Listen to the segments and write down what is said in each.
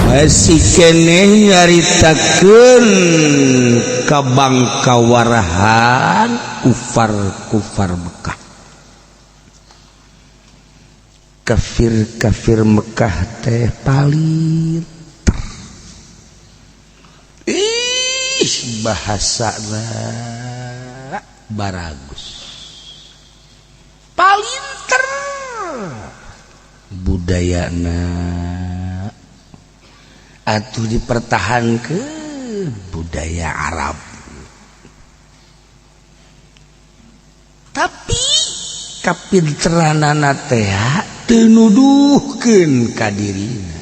Masih keneh nyaritakeun kabangkawarahan kufar-kufar Mekah, kafir-kafir Mekah teh palinter. Ih, bahasa baragus, palinter budayana atuh dipertahankan budaya Arab, tapi kapinteranana teh teu nuduhkeun ka dirina.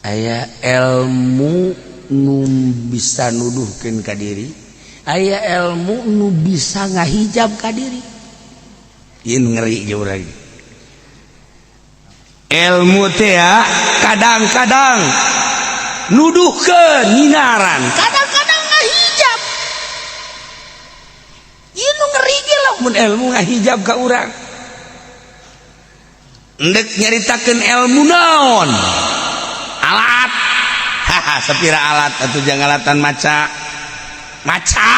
Aya ilmu nu bisa nuduhkeun ka diri, aya ilmu nu bisa ngahijab ka diri. Ieu ngeri jeung urang. Ilmu teh kadang-kadang nuduhkeun nyinaran, kadang-kadang ngahijab. Ieu nu ngeri ge lamun ilmu ngahijab ka urang. Endek nyaritakeun ilmu naon? Alat. Haha, sapira alat atuh jang alatan maca. Maca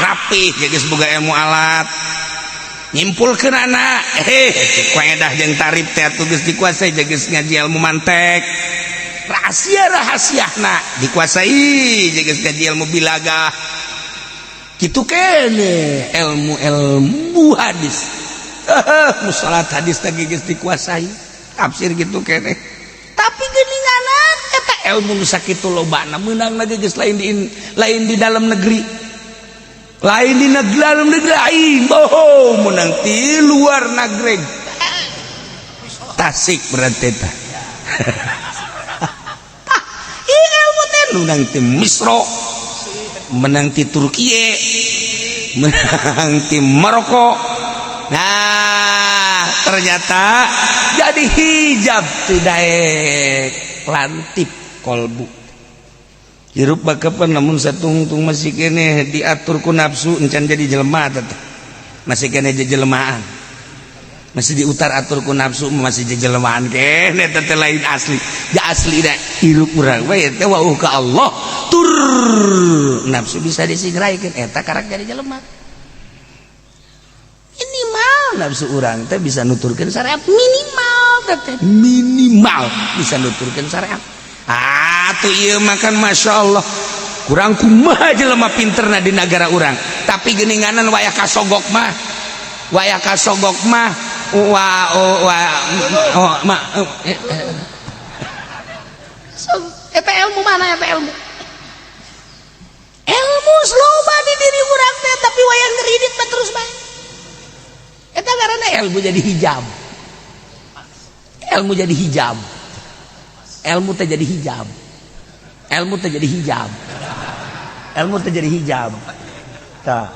rapih geus boga ilmu alat. Nyimpulkeun anak, kaedah jeung tarif teh atuh geus dikuasai, geus ngaji ilmu mantek. Rahasia-rahasiana dikuasai, geus ngaji ilmu bilagah. Kitu kene ilmu-ilmu hadis. Musalat hadis teh geus dikuasai, tafsir gitu kene. Tapi geuninganan eta ilmu nu sakitu lobana meunangna geus lain di dalam negeri. Lain di negeri, dalam negeri lain, bohong menang di luar negeri. Tasik berarti tah. Ilmu teh menang ti Misro, menang ti Turki, menang ti Maroko. Nah, ternyata jadi hijab tidak lantip kolbu. Hirup bakapan namun satungtung masih kene diatur ku nafsu, encan jadi jelema teh. Masih kene jelmaan. Masih diutar atur ku nafsu, masih jelmaan kene teh, lain asli. Ja asli da hirup urang we teh wauh ka Allah, tur nafsu bisa disingraikeun, eta karak jadi jelema. Minimal nafsu urang teh bisa nuturkeun syariat, minimal teh, minimal bisa nuturkeun syariat. Atuh ieu makan masya Allah, kurang kumaha jelema pinterna di negara urang, tapi geuninganan wayah kasogok mah, wayah kasogok mah wa wa oh, ma eh, eh. So, eta ilmu mana? Eta ilmu, ilmu loba di diri urang teh, tapi wayah ngeridit mah terus bae. Eta ngaranna ilmu jadi hijab, ilmu jadi hijab, ilmu teh jadi hijab, ilmu teh jadi hijab, ilmu teh jadi hijab. Tah,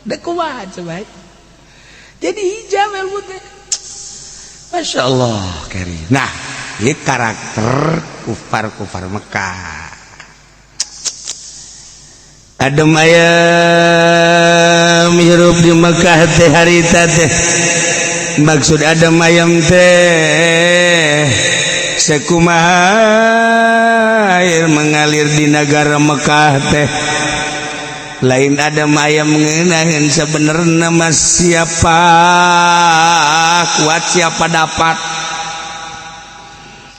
dek kumaha coba jadi hijab ilmu teh? Masya Allah keri. Nah, ini karakter kufar-kufar Mekah. Adem ayam hirup di Mekah teh harita teh. Maksud adem ayam teh sekumaha air mengalir di negara Mekah teh, lain adem ayam ngeunaheun sebenarnya mah, siapa kuat siapa dapat.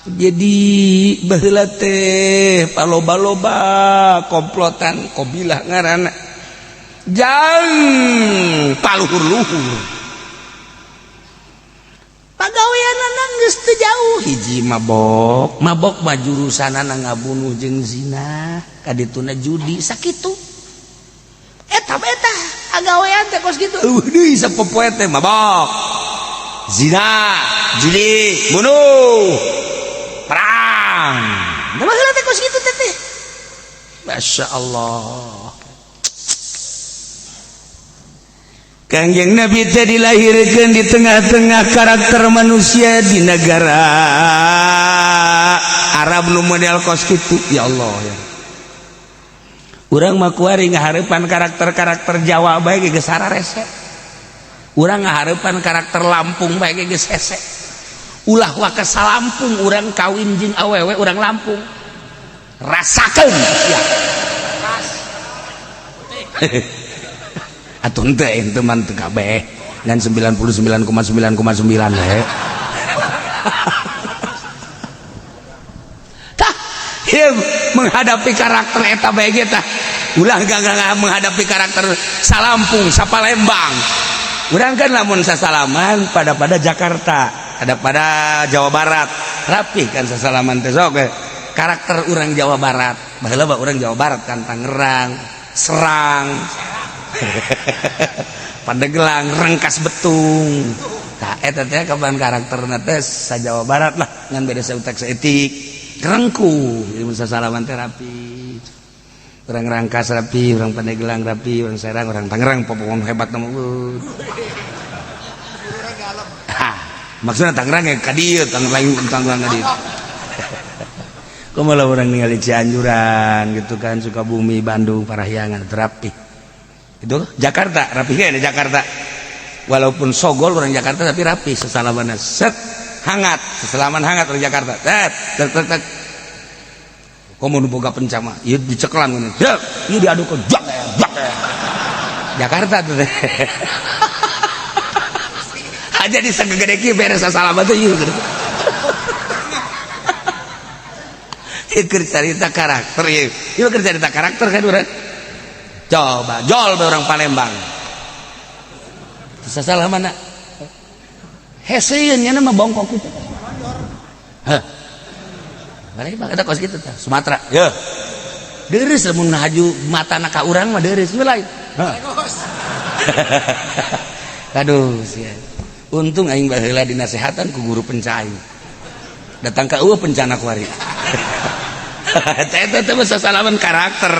Jadi baheula teh paloba-loba komplotan kobilah ngaranna jang paluhur-luhur, pagaweanana geus teu jauh. Hiji mabok, mabok mah jurusanana ngabunuh jeung zina, kadituna judi, sakitu. Eta eta agawean teh kos kitu. Eueuh deui sapopoe teh mabok, zina, judi, bunuh, perang. Da baheula teh kos kitu teh teh. Masya Allah. Kangjeng Nabi teh dilahirkan di tengah-tengah karakter manusia di negara Arab nu model kos kitu. Ya Allah ya. Urang mah kuari ngahareupan karakter-karakter Jawa bae geus sararese. Urang ngahareupan karakter Lampung bae geus hese. Ulah waka Lampung urang kawin jeung awewe urang Lampung. Rasakeun sia. Atuh henteu ente mah teu kabeh ngan 99,9,9 we. Tah, ieu menghadapi karakter eta bae ge tah. Ulah gagal menghadapi karakter Salampung, Sapalembang. Urang kan lamun sasalaman pada Jakarta, ada pada Jawa Barat, rapih kan sasalaman teh sok karakter urang Jawa Barat. Baheula mah urang Jawa Barat kan Tangerang, Serang, Pandeglang, Rengkas Betung. Tah eta teh kapan karakterna teh sa Jawa Barat lah, ngan beda saeutik saeutik. Rengkuh ieu sasalaman teh rapi. Orang Rangkas rapi, orang Pandeglang rapi, orang Serang, orang Tangerang pokoknya hebat nama. Hah, maksudnya Tangerang ya ka dieu, Tangerang Tangerang ka dieu. Kumaha orang ningali Cianjuran gitu kan, Sukabumi, Bandung, Parahyangan rapi. Itu Jakarta, rapi kan Jakarta. Walaupun sogol orang Jakarta tapi rapi sesalaman set hangat, sesalaman hangat orang Jakarta. Tet tek tek tek. Komo nu boga pencama, ieu dicekelan ngene. Dek, ieu diadu ke jak jak. Jakarta tuh teh. Aja di sagede kieu beres sasalaman teh ieu. Ieu keur carita karakter ieu. Ieu keur carita karakter kan urang. Coba jol be orang Palembang. Sasalaman heseun nya mah bongkok kitu. Heh. Balik eta kos kitu tah Sumatera. Yeuh. Deureus lamun haju matana ka urang mah deureus we lain. Aduh sia. Untung aing baheula dinasehatan ku guru penca aing. Datang ka eueuh pencana kuari. Eta teh sasalaman karakter.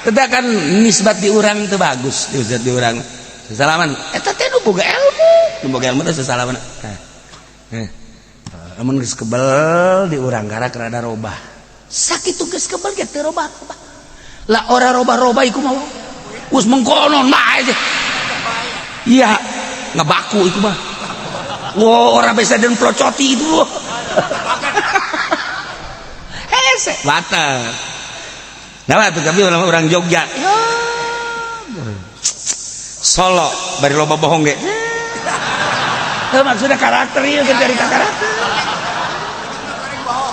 Eta kan nisbat di urang teu bagus, nisbat di urang. Sasalaman eta teh nu boga ilmu, nu boga ilmu teh sasalaman. Heh. Lamun geus kebel di urang karak rada robah. Sakitu geus kebel ge teu robah-robah. Lah ora robah-robah iku mah geus mengkonon bae teh. Iya, ngebaku iku mah. Wah, ora bisa den plocoti itu. Hese, batal. Nah, tuh tapi orang Jogja. Solo bari loba bohong ge. Heuh, maksudnya karakter ieu keur carita karakter.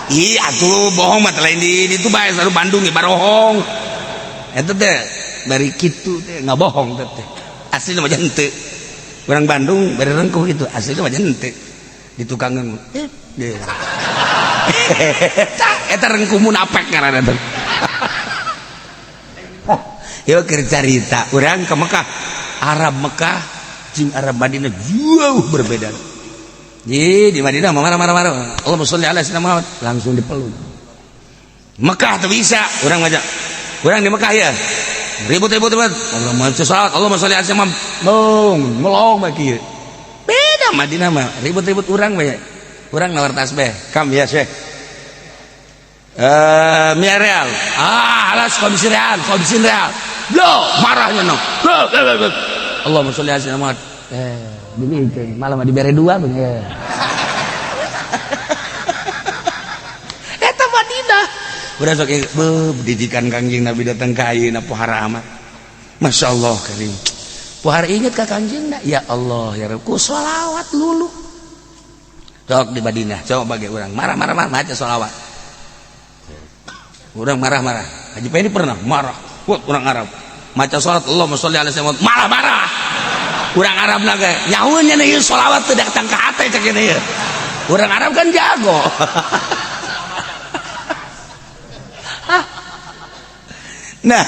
Iya atuh bohong mah lain di itu bae selalu Bandung ge barohong. Eta teh bari kitu teh ngabohong teh teh. Asli mah henteu. Urang Bandung bari rengkuh gitu, asli mah henteu. Di tukangeun. Eta rengkuh munafik ngaranna teh. Ieu keur carita urang ke Mekah. Arab Mekah jeung Arab Madinah jauh berbeda. Di Madinah marah-marah. Allahumma sholli ala sayyidina Muhammad langsung dipeluk. Mekah tuh bisa, urang aja. Urang di Mekah ya. Ribut-ribut ribut. Allahumma sholli Allahumma sholli ala sayyidina Muhammad. Melong, melong bae kieu. Beda Madinah mah, ribut-ribut urang bae. Urang nawar tasbih. Kam ya Syekh. Mia real. Ah, alas komisi real, komisi real. Lo, marahnya no. Lo, lo, lo. Allahumma sholli ala sayyidina Muhammad. Dibikeun malah mah dibere dua bener. Eta Madinah. Udah sok beuh didikan Kangjeng Nabi datang ka ayeuna pohara amat. Masyaallah karim. Pohara inget ka Kangjeng na? Ya Allah ya Rabb, ku sholawat lulu. Sok di Madinah, coba bagi urang marah-marah marah maca sholawat. Urang marah-marah. Haji Pendi pernah marah. Buat urang Arab. Maca sholat Allahumma sholli ala sayyidina Muhammad, malah marah. Urang Arab na ge nyahueun nya ieu sholawat teu datang ka hate cek ieu. Urang Arab kan jago. Nah,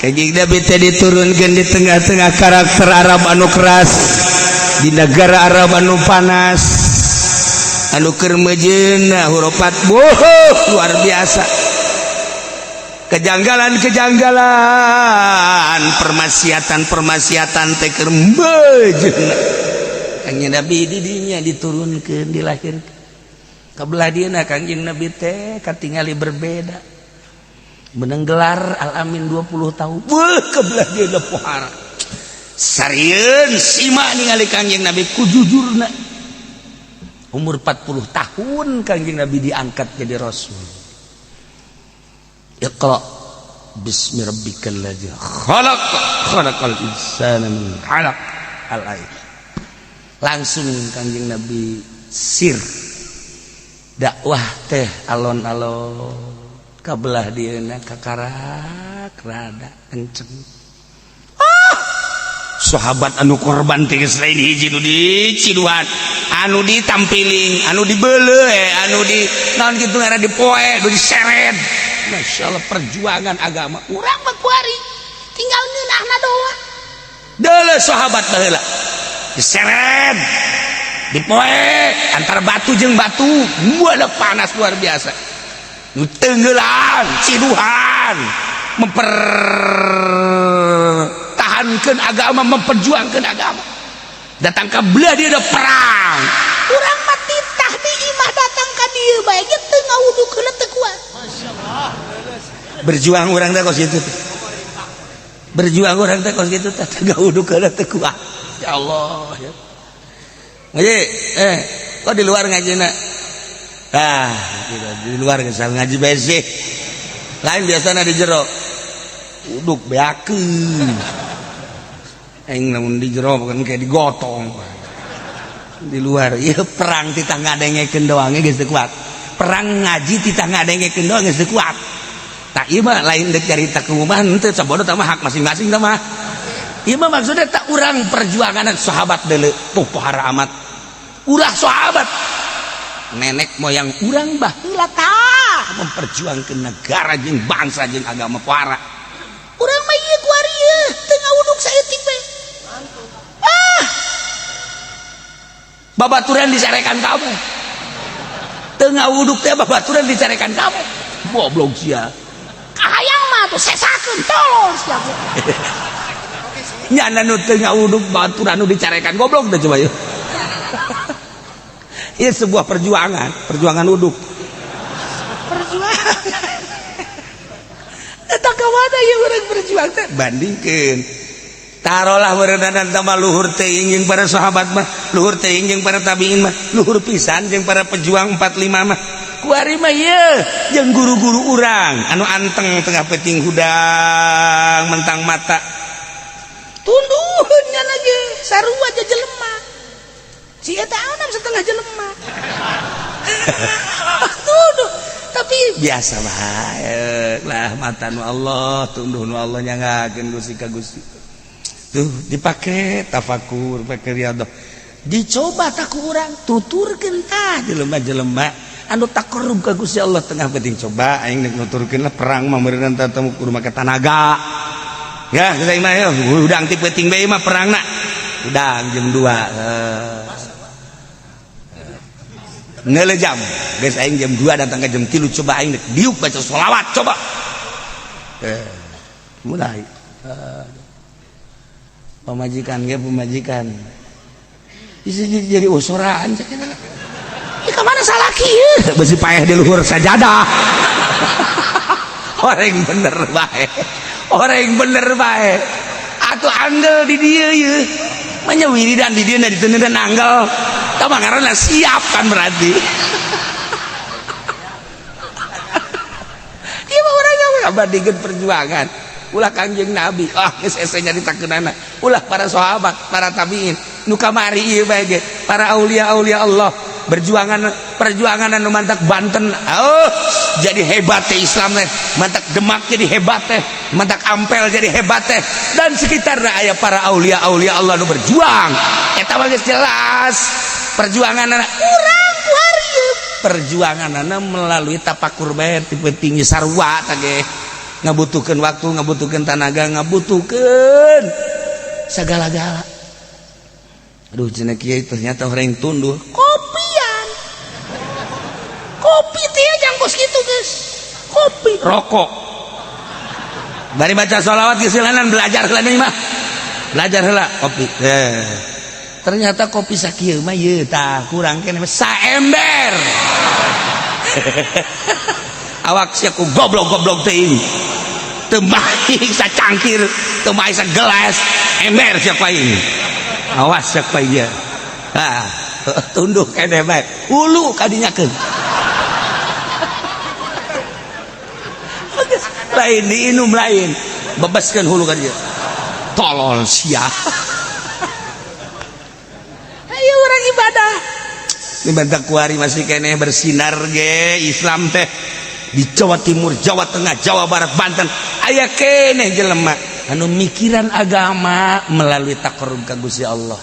Kanjeng Nabi teh diturunkeun di tengah-tengah karakter Arab anu keras, di negara Arab anu panas, anu keur mejeuna hurupat boh luar biasa. Kejanggalan-kejanggalan, permaksiatan-permaksiatan teh keur mejeuna. Kanjeng Nabi di dinya diturunkeun, dilahirkeun. Kabelah dieuna Kanjeng Nabi teh katingali berbeda. Menang gelar Al-Amin 20 tahun. Wah, kebelah dieuna pohara. Sarieun sima ningali Kangjeng Nabi ku jujurna. Umur 40 tahun Kangjeng Nabi diangkat jadi rasul. Iqra bismi rabbikal ladzi khalaq, khalaqal insana min 'alaq. Al-ayat. Langsung Kangjeng Nabi sir dakwah teh alon-alon kabelah dieuna kakarak rada kenceng. Sahabat anu korban teh geus lain hiji, nu diciduhan, anu ditampiling, anu dibeuleuh, anu di naon kitu ngaranna, dipoe, nu diseret. Masya Allah, perjuangan agama. Urang mah kuari tinggal ngeunahna doang. Deuleu sahabat baheula diseret, dipoe antara batu jeung batu, wadah panas luar biasa, nu tenggelan, ciduhan, mempertahankan agama, memperjuangkan agama. Datang ke belah dia ada perang. Urang mah titah di imah, datang ka dieu bae ge teu ngawuduk heula, teu kuat. Berjuang urang teh kos kitu teh. Berjuang urang teh kos kitu teh, teu ngawuduk heula teu kuat. Ya Allah ya. Ngaji kok di luar ngajina? Ah, gitu, di luar geus ngaji bae sih. Lain biasana di jero. Uduk beakeun. Aing lamun di jero bukan kayak digotong. Di luar ieu perang titah ngadengekeun doang geus teu kuat. Perang ngaji titah ngadengekeun doang geus teu kuat. Tak, ieu mah lain deuk carita keumuman henteu, sabodo tah mah hak masing-masing tah mah. Ieu mah maksudnya tak urang perjuangan sahabat deuleu tuh pohara amat. Ulah sahabat, nenek moyang urang baheula tah memperjuangkan negara jeung bangsa jeung agama pohara. Urang mah ieu kuari ieu teu ngawuduk saeutik bae. Ah, babaturan dicarekan kabeh, teu ngawuduk teh babaturan dicarekan kabeh, goblok sia. Kahayang mah tuh sesakeun, tolol sia. Nyana nu teu ngawuduk baturan nu dicarekan goblok teh, coba yeuh. Ini sebuah perjuangan, perjuangan uduk. Perjuangan. Eta ka mana ieu urang berjuang teh? Bandingkeun. Tarolah meureunan tah mah luhur teuing jeung para sahabat mah, luhur teuing jeung para tabiin mah, luhur pisan jeung para pejuang 45 mah. Kuari mah ieu jeung guru-guru urang anu anteng tengah peuting hudang mentang mata. Tunduhun nya ge sarua aja jelema. Si eta enam setengah jelema. Tunduh, tapi biasa bae lah mata nu Allah, tunduh nu Allah nyangakeun Gusti ka Gusti. Tuh dipake tafakur, pake riyadhah. Dicoba tak ku urang tuturkeun tah jelema-jelema anu taqarrub ka Gusti Allah tengah penting, coba aing nek nuturkeun lah perang mah meureunna teh kudu make tanaga. Ya, kita mah ya hudang ti peuting bae mah perangna. Hudang jam 2. Ngeule jam, geus aing jam 2 datang ke jam 3, coba aing dek diuk baca sholawat coba. Mulai. Pamajikan ge pamajikan. Bisa jadi usoraan cek eta. Ih, ka mana salaki ieu? Besi paeh di luhur sajadah. Orang bener bae. Orang bener bae. Atuh anggel di dieu ieu. Manya wiridan di dieu diteundeun anggel. Tah mah ngaranna siap kan berarti. Ieu mah urang ngabandingkeun perjuangan. Ulah Kangjeng Nabi, ah geus hese nyaritakeunana. Ulah para sahabat, para tabiin, nu kamari ieu bae ge, para aulia-aulia Allah, berjuangan perjuangan anu mantak Banten oh jadi hebat teh Islam teh, mantak Demak jadi hebat teh, mantak Ampel jadi hebat teh, dan sekitarnya aya para aulia-aulia Allah nu berjuang. Eta mah geus jelas perjuangan urang kuari perjuangan melalui tapakur bae tipe tinggi sarua tah ge ngabutuhkeun waktu, ngabutuhkeun tanaga, ngabutuhkeun segala-gala. Aduh, cenah kiai ternyata orang yang tunduh kopian, kopi teh jangkos gitu guys, kopi. Rokok bari baca sholawat kesilanan, belajar heula mah, belajar heula kopi. Ternyata kopi sakieu mah ieu tah kurang keneh saember. Awak sia ku goblok-goblok teuing. Teu baik sacangkir, teu baik sagelas, ember siapa ini. Awas siapa ieu. Ah, tunduh keneh bae. Hulu kadinyakeun. Lain diinum lain. Bebaskeun hulu ka dieu. Tolol sia. Ayo orang ibadah. Ini bentak kuari masih keneh bersinar ge Islam teh di Jawa Timur, Jawa Tengah, Jawa Barat, Banten aya keneh jelema anu mikiran agama melalui taqarrub ka Gusti Allah.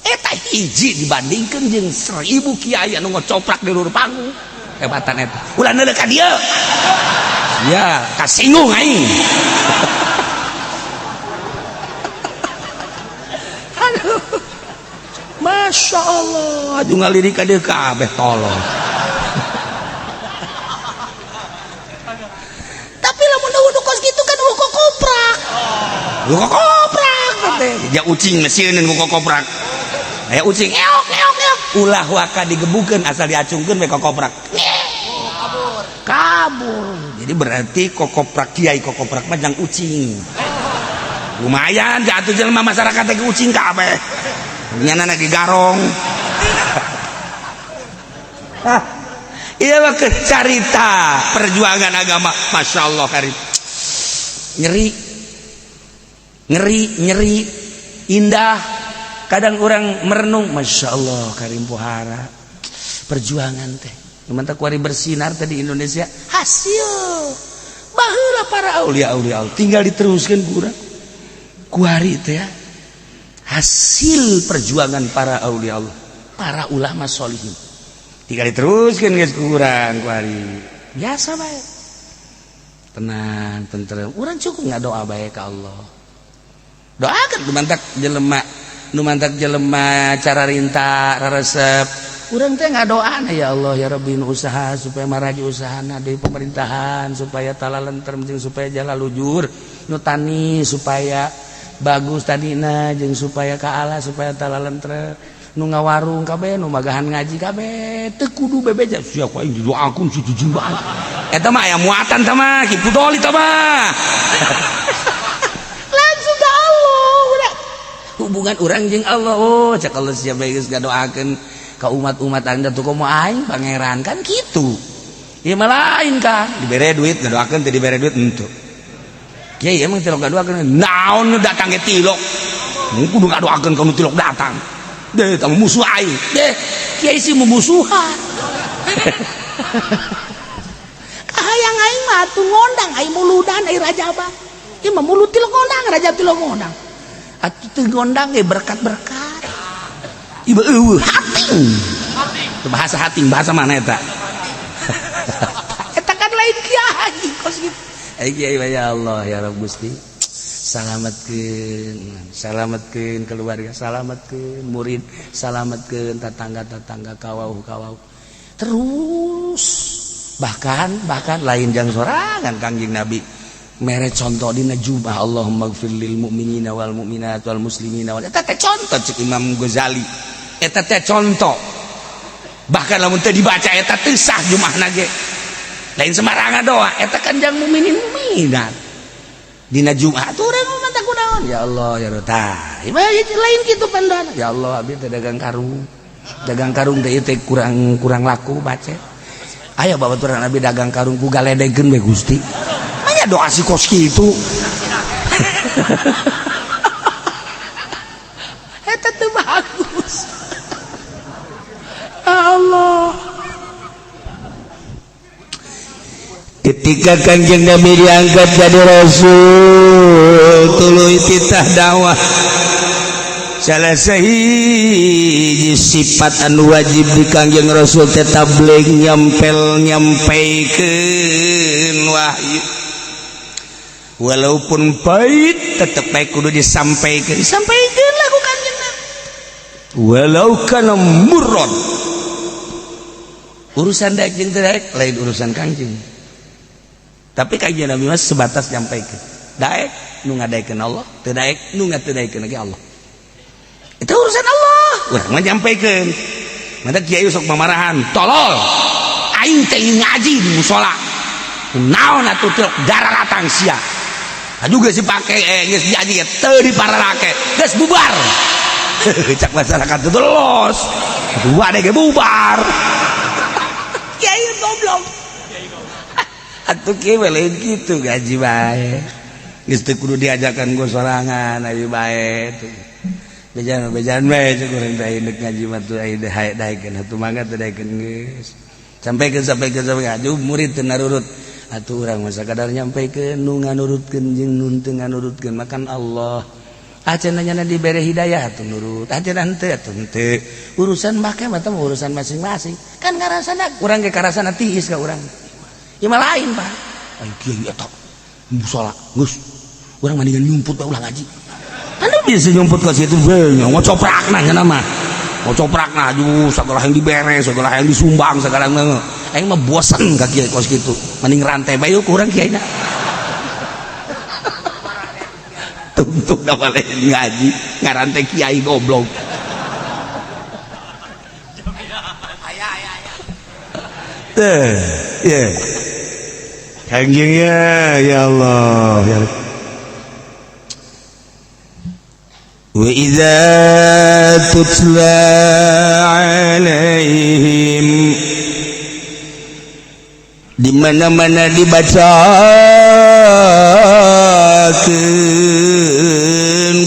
Eta hiji dibandingkeun jeung 1000 kiai anu ngocoprak di luhur panggung. Hebatan eta. Ulah neuleuh ka dieu. Ya, kasinggung aing. Aduh. Masya Allah, aduh ngalirik ka dieu kabeh tolol. Tapi lamun eueuh kos kitu kan eueuh kokoprak. Lu kokoprak teh. Ja ucing sieun ku kokoprak. Aya ucing eok eok eok. Ulah waka digebukeun asal diacungkeun we kokoprak. Kabur. Kabur. Jadi berarti kokoprak kiai kokoprak mah jang ucing. Lumayan jatuh jelema masyarakat teh ucing kabeh. Nyana lagi garong. Iya mah carita perjuangan agama. Masya Allah karim. Nyeri, ngeri, nyeri, indah. Kadang orang merenung, Masya Allah karim pohara. Perjuangan teh. Mantap kuari bersinar teh di Indonesia. Hasil. Baheula para aulia aulia tinggal diteruskan kurang. Kuari teh ya. Hasil perjuangan para aulia Allah, para ulama solihin. Tinggal diteruskan guys kurang kuari. Biasa bae. Tenang, tentrem. Urang cukup nggak doa bae ka Allah. Doakan nu mantak jelema cara rinta raresep. Urang teh ngadoana ya Allah ya Rabbi nu usaha supaya maraji usahana di pemerintahan supaya talalentrem jeung supaya jalan lujur, nu tani supaya bagus tadina jeung supaya ka Allah supaya talalentrem, nu ngawarung kabeh nu magahan ngaji kabeh teu kudu bebeja sia ku aing didoakeun si jijing bae. Eta mah aya muatan tah mah ki pudoli tah mah. Langsung ke Allah udah. Hubungan urang jeung Allah oh cek Allah sia bae geus ngadoakeun ka umat-umat anda tuh komo aing pangeran kan kitu. Ieu mah lain kan dibere duit ngadoakeun teu dibere duit henteu. Kiai emang tilok ngadoakeun naon nu datang ge tilok. Mun kudu ngadoakeun ka nu tilok datang. Deh tamu musuh aing. Deh kiai sih mumusuhan. Kahayang aing mah atuh ngondang aing muludan aing rajaba. Ieu mah mulut tilok ngondang rajab tilok ngondang. Atuh teu ngondang ge berkat-berkat. Ieu eueuh hating. Bahasa hating bahasa mana eta? Eta kan lain kiai kos kitu. Kiai ya Allah ya Rabb Gusti. Salametkeun, salametkeun keluarga, salametkeun murid, salametkeun tetangga-tetangga kawauh-kawauh. Terus bahkan lain jang sorangan Kangjeng Nabi mere contoh dina jumah Allahumma gfir lil mu'minina wal mu'minat wal muslimina wal eta teh contoh cek Imam Ghazali. Eta teh contoh. Bahkan lamun teu dibaca eta teu sah jumahna ge. Lain sembarangan doa eta kan jang mukminin mukminat. Dina Jumat urang mah tah kunaon ya Allah ya Rabb. Lain kitu pandoana. Ya Allah abdi teh dagang karung. Dagang karung teh teh kurang laku baca. Ayo babaturan abdi dagang karung ku galedegeun we Gusti. Manya doa si kos kitu. Eta teu bagus. Allah. Ketika Kanjeng Nabi diangkat jadi rasul tuluy titah dakwah. Salah sahiji sifat anu wajib di Kangjeng Rasul teh tabligh nyampel nyampaikeun wahyu. Walaupun pahit tetep bae kudu disampaikeun. Disampaikeun lah ku Kangjeng Nabi. Walau kana murron. Urusan daek jeung teu daek lain urusan Kangjeng. Tapi Kangjeng Nabi mah sebatas nyampaikeun. Daek nu ngadaekeun Allah, teu daek nu ngateudaekeun lagi Allah. Itu urusan Allah. Urang mah nyampaikeun. Mata kiai sok mamarahan, tolol. Aing teh ngaji di musala. Naon atuh tilok dararatang sia. Juga sih pake geus jadi teu dipararake geus bubar. Cak masyarakat itu los dua deh bubar. Kiai goblok atuh kieu lain kitu gaji bae geus teu kudu diajakan go sorangan ayo bae tuh bejan bejan bae cek urang teh indek ngaji mah tuh aya daekeun atuh mangga teu daekeun geus sampaikan sampaikan sampai aju murid teu narurut atuh urang mah sakadar nyampaikan nu nganurutkeun jeung nu teu nganurutkeun makan Allah. Acan nya dibere hidayah atuh nurut, acan henteu atuh henteu. Urusan make mah urusan masing-masing. Kan ngarasana urang ge karasana tiis ka urang. Ieu mah lain, Pak. Ayo kiai eta musala geus urang mendingan nyumput bae ulah ngaji. Kan bisa nyumput ka situ we ngocoprakna nya mah. Ngocoprakna aju sagala yang dibere, sagala yang disumbang, sagala aing mah bosen ka kiai kos kitu. Mending rantai bae ku urang kiaina. Tuntuk dah balik ngaji ngarantai kiai goblok. Teh, ya. Kangjeng ya, ya Allah. Ya. Wa idza tutla alaihim, di mana-mana dibacakeun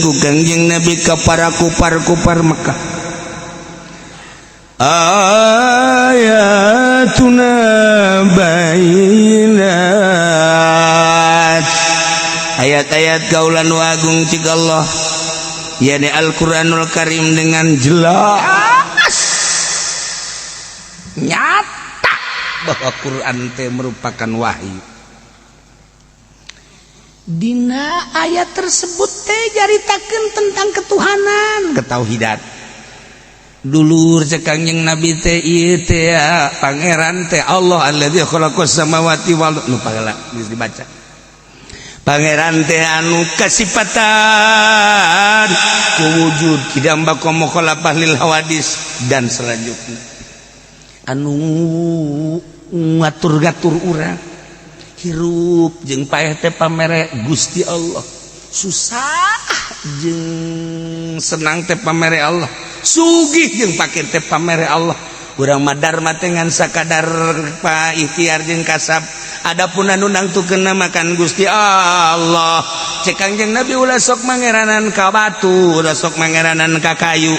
ku Kangjeng Nabi ka para kupar-kupar Mekah ayatuna bayinat, ayat-ayat kaula nu agung cik Allah yakni Al-Qur'anul Karim dengan jelas nyata bahwa Quran teh merupakan wahyu. Dina ayat tersebut teh jaritakeun tentang ketuhanan, ketauhidan. Dulur cek Kangjeng Nabi teh ieu teh pangeran teh Allah alladzi khalaqas samawati wal nu pahala geus dibaca. Pangeran teh anu kasipatan ku wujud kidam baqa mukhalafah lil hawadis dan selanjutnya. Anu ngatur-ngatur urang hirup jeung paeh teh pamere Gusti Allah, susah jeung senang teh pamere Allah, sugih jeung pakir teh pamere Allah. Urang mah darma teh ngan sakadar pa ikhtiar jeung kasab, adapun anu nangtukeun makan Gusti Allah. Cek Kangjeng Nabi ulah sok mangeranan ka batu, ulah sok mangeranan ka kayu.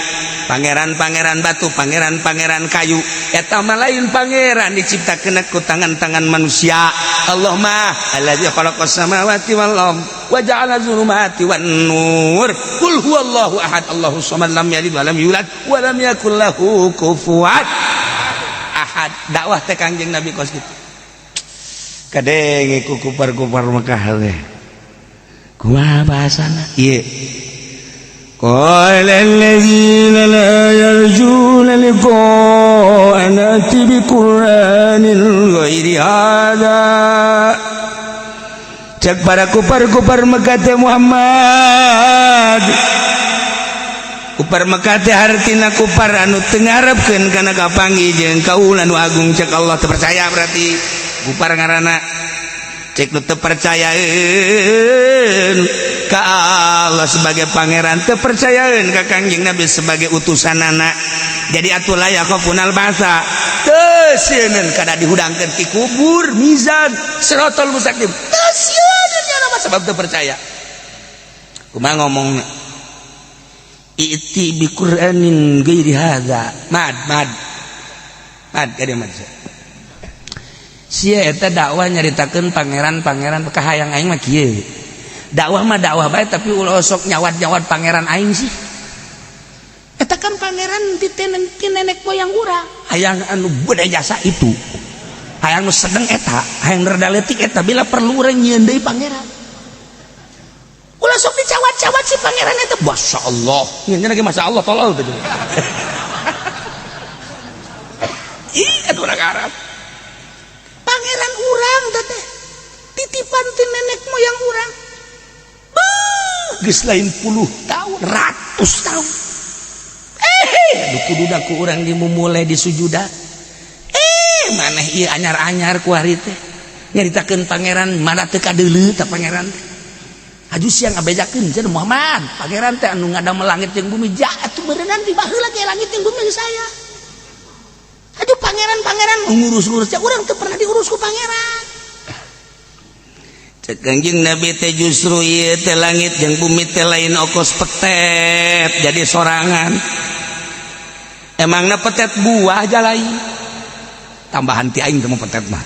Pangeran-pangeran batu, pangeran-pangeran kayu eta mah lain pangeran diciptakeun ku tangan-tangan manusia. Allah mah allazi khalaqas samawati wal ard wa ja'ala zulumati wan nur. Qul huwallahu ahad, Allahu samad, lam yalid wa lam yulad wa lam yakul lahu kufuwan ahad. Dakwah teh Kangjeng Nabi kos kitu. Kadenge ku kupar-kupar Mekah teh. Kumaha bahasana? Ieu. Qala alladzina la yarjuna liqa'ana ati biqur'anin ghairi hadza. Cek para kupar-kupar Mekah teh Muhammad. Kupar Mekah teh hartina kupar anu teu ngarepkeun kana kapanggih jeung kaula nu agung cek Allah teu percaya berarti. Kupar ngaranna cek nu teu percayaeun ka Allah sebagai pangeran, teu percayaeun ka Kangjeng Nabi sebagai utusanana. Jadi atuh la yakhafunal ba'sa, teu sieun kana dihudangkeun ti kubur, mizan, siratal mustaqim, teu sieun nya mah sebab teu percaya. Kumaha ngomongna? I'ti bi Qur'anin ghairi hadza. Mad mad mad ka dieu mad. Sia eta dakwah nyaritakeun pangeran-pangeran kahayang aing mah kieu. Dakwah mah dakwah bae tapi ulah sok nyawat-nyawat pangeran aing sih. Eta kan pangeran ti nenek moyang urang. Hayang anu beda jasa itu. Hayang nu sedeng eta, hayang rada leutik eta bila perlu urang nyieun deui pangeran. Ulah sok dicawat-cawat si pangeran eta. Masyaallah. Nyeun lagi masyaallah tolol teh. Ih, atuh urang Arab. Pangeran urang teh titipan ti nenek moyang urang. Beuh, geus lain puluh tahun, ratus tahun. Aduh kudu ku urang dimumule disujudan. Maneh ieu anyar-anyar ku hari teh. Nyaritakeun pangeran mana teu kadeuleu ta pangeran teh. Aju siang ngabejakeun cenah Muhammad, pangeran teh anu ngadamel langit jeung bumi ja atuh beureunan di baheula ge langit jeung bumi geus aya. Aduh pangeran-pangeran ngurus-ngurus ya urang teu pernah diurus ku pangeran. Cek Kangjeng Nabi teh justru ieu teh langit jeung bumi teh lain okos petet jadi sorangan. Emangna petet buah aja lain. Tambahan ti aing teh mah petet mah.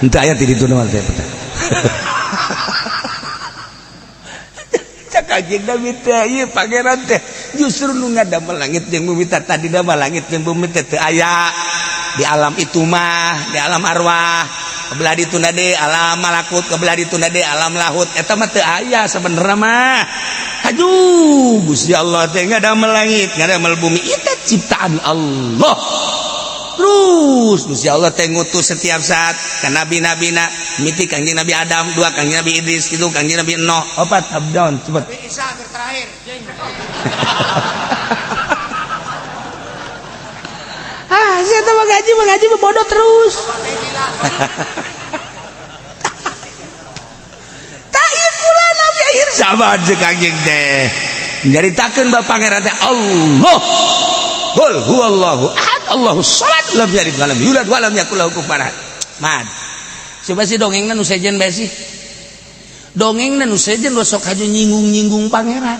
Henteu aya ti ditu mah teh petet. Cek Kangjeng Nabi teh ieu pangeran teh justru nu ngadamel langit jeung bumi teh tadina mah langit jeung bumi teh teu aya di alam itu mah, di alam arwah. Kebelah ditunda deui alam malakut, kebelah ditunda deui alam lahut, eta mah teu aya sebenarnya mah. Aduh, Gusti Allah teh ngadamel langit, ngadamel bumi, itu ciptaan Allah. Terus Gusti Allah teh ngutus setiap saat ka nabi-nabina, miti Kangjeng Nabi Adam, dua Kangjeng Nabi Idris, itu Kangjeng Nabi Nuh, opat abdon cepet. Nabi Isa terakhir. Ah, saya tuh mengaji bodoh terus. Tak kula nabi akhir zaman jeung Kangjeng teh. Nyaritakeun ba pangeran teh Allah. Qul huwallahu ahad, Allahu shamad, lam yalid walam yulad walam yakul lahu kufuwan ahad. Mad. Coba sih dongengna nu sejen bae sih. Dongengna nu sejen sok haju nyinggung-nyinggung pangeran.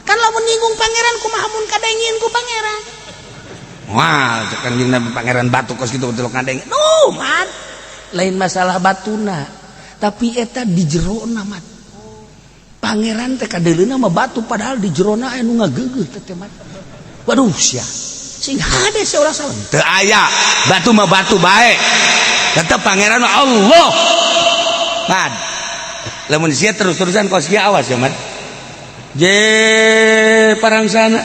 Kan lamun nyinggung pangeran kumaha mun kadengin ku pangeran. Wah, cek Kangjeng Nabi pangeran batu kos kitu betul ngadeng. Duh, mad. Lain masalah batuna, tapi eta di jerona mad. Pangeran teh kadeuleuna mah batu padahal di jerona aya nu ngageugeuh teh teh mad. Waduh sia. Sing hade sia ulah salah. Teu aya, batu mah batu bae. Tetep pangeran mah Allah. Mad. Lamun sia terus-terusan kos kieu awas ya, mad. Je parang sana.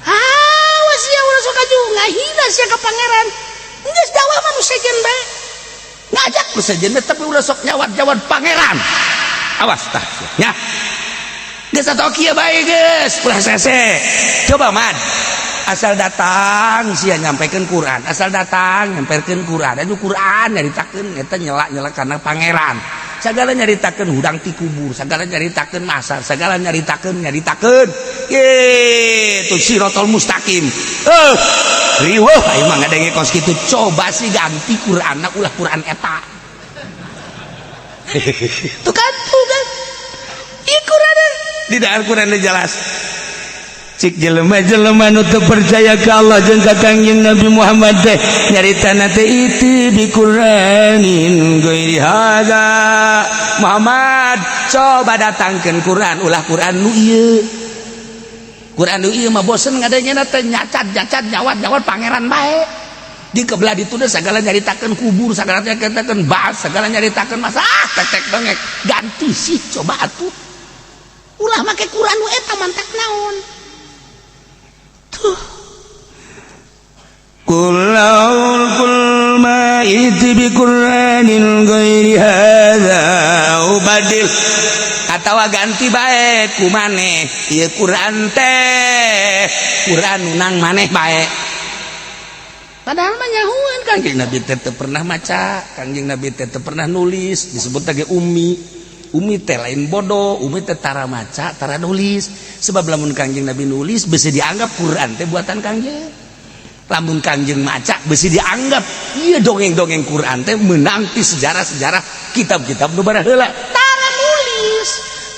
Awas sia ulah sok aju ngahina sia ka pangeran. Geus dakwah mah nu sejen bae. Ngajak nu sejen bae tapi ulah sok nyawat-nyawat pangeran. Awas tah nya. Geus atuh kieu bae geus, ulah sese. Coba mad. Asal datang sia nyampaikan Quran, asal datang nyampaikan Quran. Anu Quran nyaritakeun eta nyelak-nyelak kana pangeran. Sagala nyaritakeun hudang ti kubur, sagala nyaritakeun masar, sagala nyaritakeun nyaritakeun. Itu sirotol mustaqim. Riweuh aing mah ngadenge kos kitu. Coba sih ganti Qur'anna ulah Qur'an eta. Tuh kan tuh kan. Ieu Qur'an di dalam Qur'an jelas. Cik jelema-jelema nu teu percaya ka Allah jeung ka Kangjeng Nabi Muhammad teh nyaritana teh iti bi Qur'anin ghairi hadza. Muhammad coba datangkeun Qur'an ulah Qur'an nu ieu. Qur'an nu ieu mah bosen ngadengena teh nyacat-nyacat nyawat-nyawat pangeran bae. Di kebelah ditu teh sagala nyaritakeun kubur, sagala nyaritakeun bas, sagala nyaritakeun masalah tek-tek bengek. Ganti sih coba atuh. Ulah make Qur'an nu eta mantak naon. Tuh. Kul ma iti bi Qur'anin ghairi hadza ubadil atawa ganti bae ku maneh ieu Qur'an teh Qur'an nang maneh bae. Padahal mah nyahueun Kangjeng Nabi teh teu pernah maca, Kangjeng Nabi teh teu pernah nulis, disebut lagi ummi. Umi teh lain bodoh, umi teh tara maca, tara nulis. Sebab lamun Kangjeng Nabi nulis besi dianggap Quran teh buatan Kangjeng. Lamun Kangjeng maca besi dianggap ieu dongeng-dongeng Quran teh meunang ti sejarah-sejarah kitab-kitab nu baraheula. Tara nulis,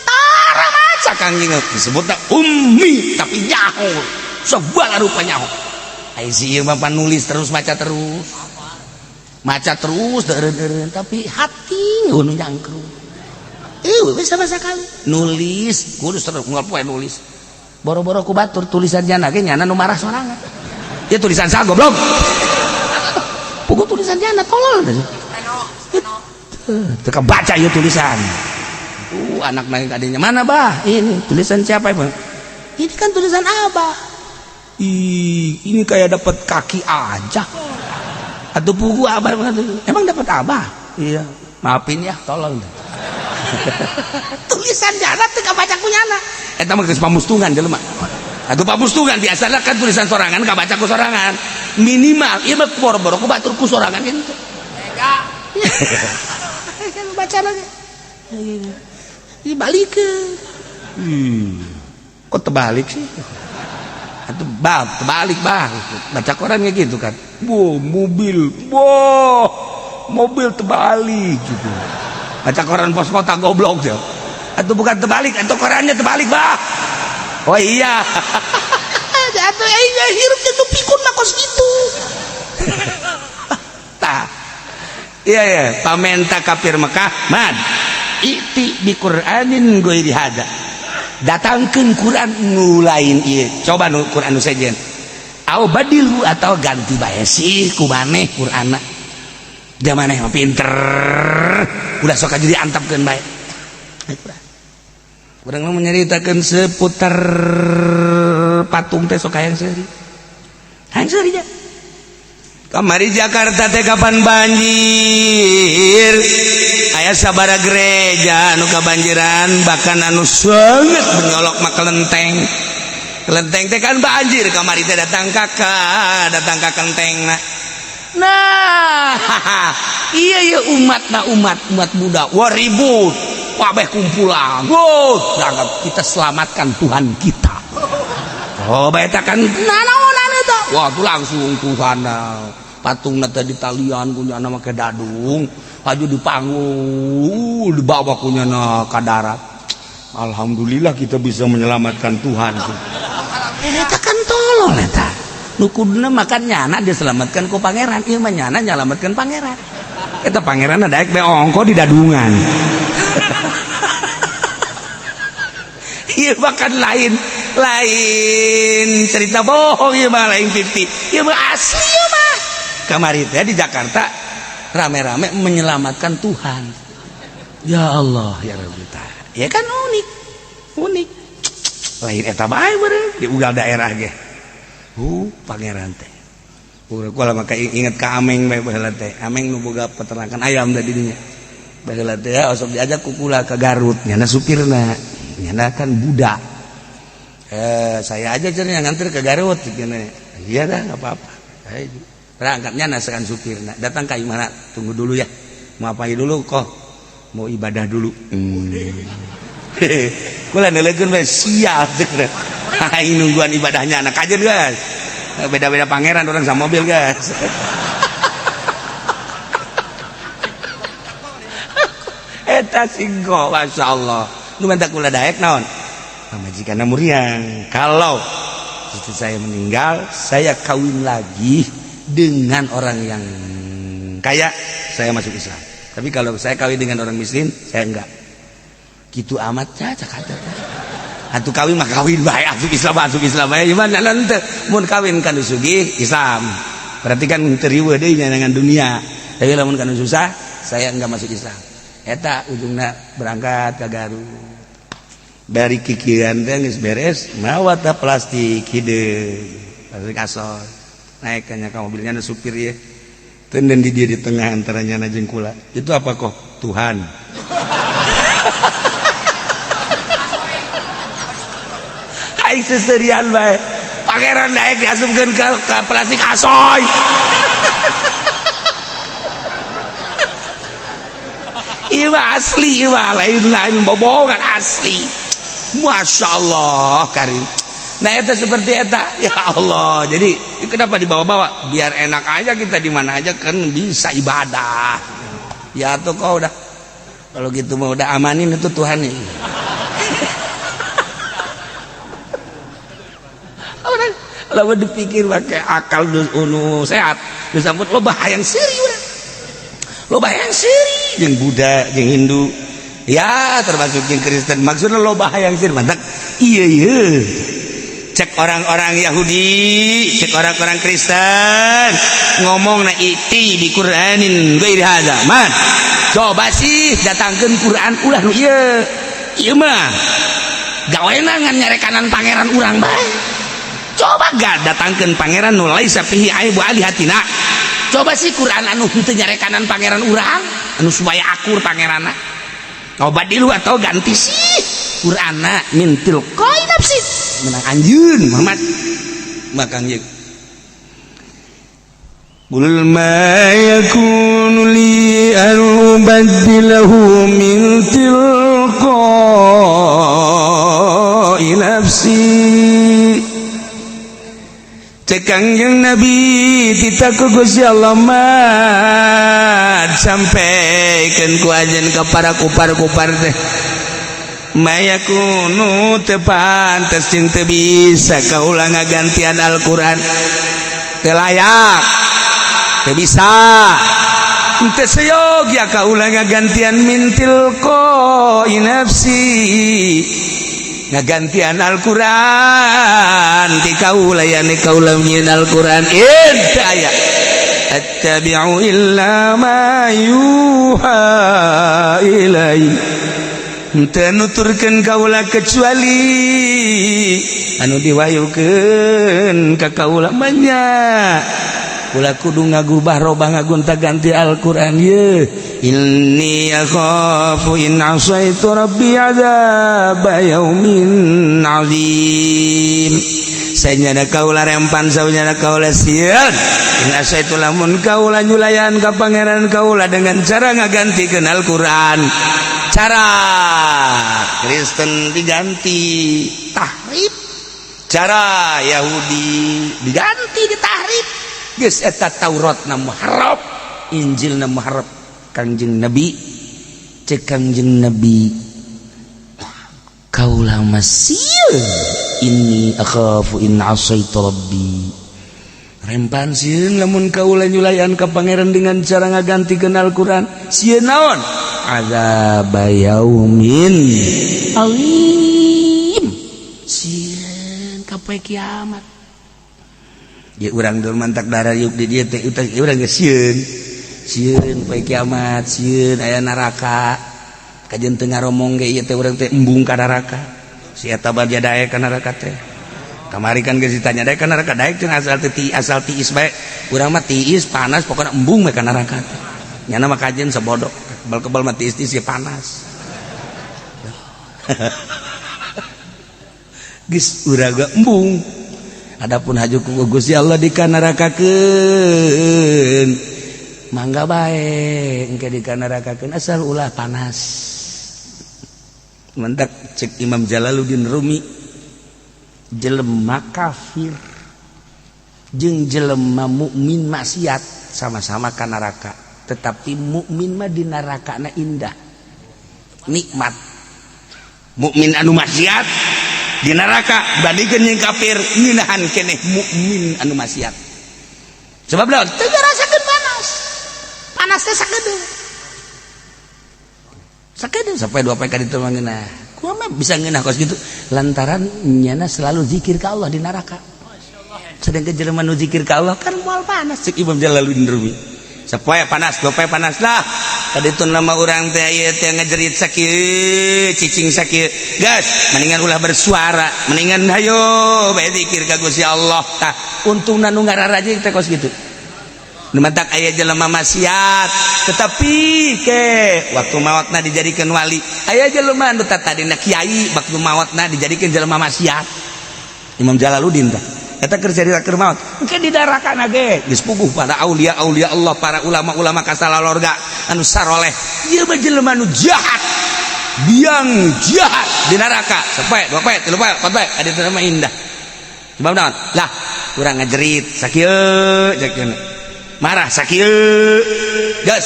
tara maca Kangjeng disebutna ummi tapi nyaho. Segala rupa nyaho. Ai si ieu mah nulis terus maca terus. Maca terus deureun-deureun tapi hati nu nyangkruk. Bisa sama sekali nulis kudu terus unggal poe nulis boro-boro ku batur tulisan jana ge nyana nu marah sorangan ya tulisan saha goblok pugu tulisan jana tolol teu kabaca ieu tulisan anak naik adanya mana bah ini tulisan siapa ibu ini kan tulisan abah. Ih, ini kayak dapat kaki aja atau pugu abah emang dapat abah iya maafin ya tolol Tulisan jana teu kabaca ku nyana eta mah geus pamustungan jelema. Atuh pamustungan biasana kan tulisan sorangan kabaca ku sorangan minimal ieu mah boro-boro ku batur ku sorangan kitu. Tega. Baca lagi. Dibalikeun. Kok terbalik sih? Atau bab terbalik bah. Baca koran kayak gitu kan. Boh, mobil. Boh, mobil terbalik gitu. Baca koran pos kota goblok dia. Atau bukan terbalik, atau korannya terbalik bah. Oh iya. Atau iya hirup itu pikun mah kos gitu. Tah. Iya ya, pamenta kafir Mekah, mad. I'ti bi Qur'anin ghairi hadza. Datangkeun Quran nu lain ieu. Coba nu Quran nu sejen. Au badilhu atau ganti bae sih ku maneh Qur'anna. Da maneh mah pinter. Udah sok aja diantapkeun bae. Urang mah menyeritakeun seputar patung teh sok hayang seuri. Hayang seuri nya. Kamari Jakarta teh kapan banjir? Aya sabara gereja anu kabanjiran bahkan anu sangat menyolok mah kelenteng. Kelenteng teh kan banjir kamari teh datang kakak, datang ka kelentengna. Nah, iya iya umat na umat umat muda wah ribut. Wabeh kumpulan. Wow, berangkat kita selamatkan Tuhan kita. Oh, bae kan nanaonan eta. Wah, tuh langsung Tuhan patungna tadi talian kunyana make dadung, haju di panggung, dibawa kunyana ka darat. Alhamdulillah kita bisa menyelamatkan Tuhan. Eta kan tolong eta. Nu kuduna makan nyana diselamatkan ku pangeran, ieu mah nyana nyelamatkan pangeran. Eta pangeran daek be ongko di dadungan. Iya bahkan lain lain cerita bohong ieu mah lain pipi. Ieu mah asli ieu mah. Kamari teh di Jakarta rame-rame menyelamatkan Tuhan. Ya Allah ya Rabbi. Ya kan unik. Unik. Lain eta bae beureum di ugal daerah ge. Pangeran teh. Urang kula maka inget ka Ameng bae baheula teh. Ameng nu boga peternakan ayam tadi dinya. Baheula teh osok diajak ku kula ka Garut nyana supirna. Nyana kan budak. Saya aja cenah yang nganter ke Garut gini. Iya dah enggak apa-apa. Berangkatnya nasekan supirna. Datang ka imana? Tunggu dulu ya. Mau apain dulu kok? Mau ibadah dulu. Kula neuleukeun we sial cenah. Aing nungguan ibadahnya anak aja guys. Beda-beda pangeran orang sama mobil guys. Eta singko Masya Allah. Nu minta kula daek naon? Pamajikanna muriang. Kalau istri saya meninggal, saya kawin lagi dengan orang yang kaya, saya masuk Islam. Tapi kalau saya kawin dengan orang miskin, saya enggak. Gitu amat caca kata. Atuh kawin mah kawin bae, asup Islam bae. Gimana nanti mun kawin kan sugih Islam. Berarti kan teu riweuh deui dengan dunia. Tapi lamun kan susah, saya enggak masuk Islam. Eta ujungna berangkat ke Garut. Dari kikian teh geus beres, mawa tah plastik hideung. Plastik asor. Naik ka mobilnya ada supir ya. Tenden di dia di tengah antara nyana jeung kula. Itu apa kok? Tuhan. Aing seserian bae. Pangeran daek diasupkeun ka plastik asoy. Ieu mah asli, ieu mah lain-lain bobohongan asli. Masya Allah karim. Nah eta seperti eta. Ya Allah. Jadi kenapa dibawa-bawa? Biar enak aja kita di mana aja kan bisa ibadah. Ya tuh kau udah. Kalau gitu mah udah amanin itu Tuhan nih. Lalu dipikir pakai akal unu sehat. Disambut lo bahayang seuri urang. Lo bahayang seuri jeung Buddha jeung Hindu. Ya termasuk jeung Kristen. Maksudnya lo bahayang seuri mantak. Iya iya. Cek orang-orang Yahudi, cek orang-orang Kristen ngomong na iti bi Qur'anin ghairi hadza. Man, coba sih datangkeun Quran ulah nu ieu. Ieu mah gawena ngan nyarekanan pangeran urang bae. Coba gak datangkeun pangeran nu laisa fihi aibu alihatina. Coba sih Quran anu henteu nyarekanan pangeran urang, anu supaya akur pangeranna. Coba dilu atau ganti sih Qur'anna min tilqai nafsi. Menang anjeun Muhammad. Makang jeung Qul ma yakunu li an Ubaddilahu min tilqa'i nafsi. Cek Kangjeng Nabi, titah ku Gusti Allah, mat, sampaikan ku ajen ka para kupar-kupar teh, ma yakunu, teu pantes jeung teu bisa kaula ngagantian Al-Qur'an, teu layak, teu bisa, teu seyogia kaula ngagantian min tilqa'i nafsi, ngagantian Al-Qur'an ti kaula, yani kaula nyieun Al-Qur'an teu aya. Attabi'u illa ma yuha ilai, teu nuturkeun kaula kecuali anu diwahyukeun ka kaula. Manya kula kudu ngagubah robah, ngagonta ganti Al-Qur'an ye? Inni akhafu in asaitu rabbi adzab yaumin azim. Sanyana kaula rempan, sanyana kaula sieun, in asaitu, lamun kaula nyulayan ka Pangeran kaula dengan cara ngagantikeun Al-Qur'an, cara Kristen diganti tahrif, cara Yahudi diganti ditahrif, geus eta Taurat na muharraf, Injil na muharraf. Kangjeng Nabi, cek Kangjeng Nabi, kaula masih inni akhafu in asaitu rabbi, rempan sieun lamun kaula nyulayan ka Pangeran dengan cara ngagantikeun Al-Qur'an, sieun naon? Azab yaumin azim, sieun ka poe kiamat. Ya urang dul mantak darah yuk di dieu teh urang geus sieun, sieun poe kiamat, sieun aya neraka. Kajeun teu ngaromong ge ieu teh urang teh embung ka neraka. Si eta baja daek ka neraka teh. Kamari kan geus ditanya, daek ka neraka? Daek cenah, asal teu asal tiis bae. Urang mah tiis panas, pokona embung we ka neraka teh. Nyana mah kajeun sabodok, kebal-kebal mah tiis-tiis ya panas. Geus urang ge embung. Adapun haju ku Gusti Allah dikanarakakeun, mangga bae engke dikanarakakeun, asal ulah panas. Mentak cek Imam Jalaluddin Rumi, jelema kafir jeung jelema mukmin maksiat sama-sama ka neraka, tetapi mukmin mah di nerakana indah, nikmat. Mukmin anu maksiat di neraka bandingkeun jeung kafir, ngeunahan keneh mukmin anu maksiat. Sebab naon? Teu ngarasakeun panas. Panas teh sakedeung, sakedeung sampai dua poe ka ditu mah ngeunah. Kumaha bisa ngeunah kos kitu? Lantaran nyana selalu zikir ka Allah di neraka. Sedangkan jelema nu zikir ka Allah kan moal panas, cek Imam Jalaluddin Rumi. Sapoe panas, dua poe panas lah. Tadi itu nama orang teh ieu teh ngejerit sakieu, cicing sakieu. Gas, mendingan ulah bersuara, mendingan hayo bae zikir ka Gusti Allah. Tah, untungna nu ngararaji teh kos kitu. Nu matak aya jelema maksiat, tetapi ke waktu maotna dijadikeun wali. Aya jelema nu tadina kiai, waktu maotna dijadikeun jelema maksiat. Imam Jalaluddin tah eta keur carita keur maot, engke di nerakana ge geus puguh para aulia aulia Allah, para ulama-ulama kasalalorga anu saroleh. Ieu mah jelema nu jahat, biang jahat di neraka sapoe, dua poe, tilu poe, empat poe, ada mah indah. Sebab naon? Lah, urang ngajerit sakieu, cek marah sakieu, geus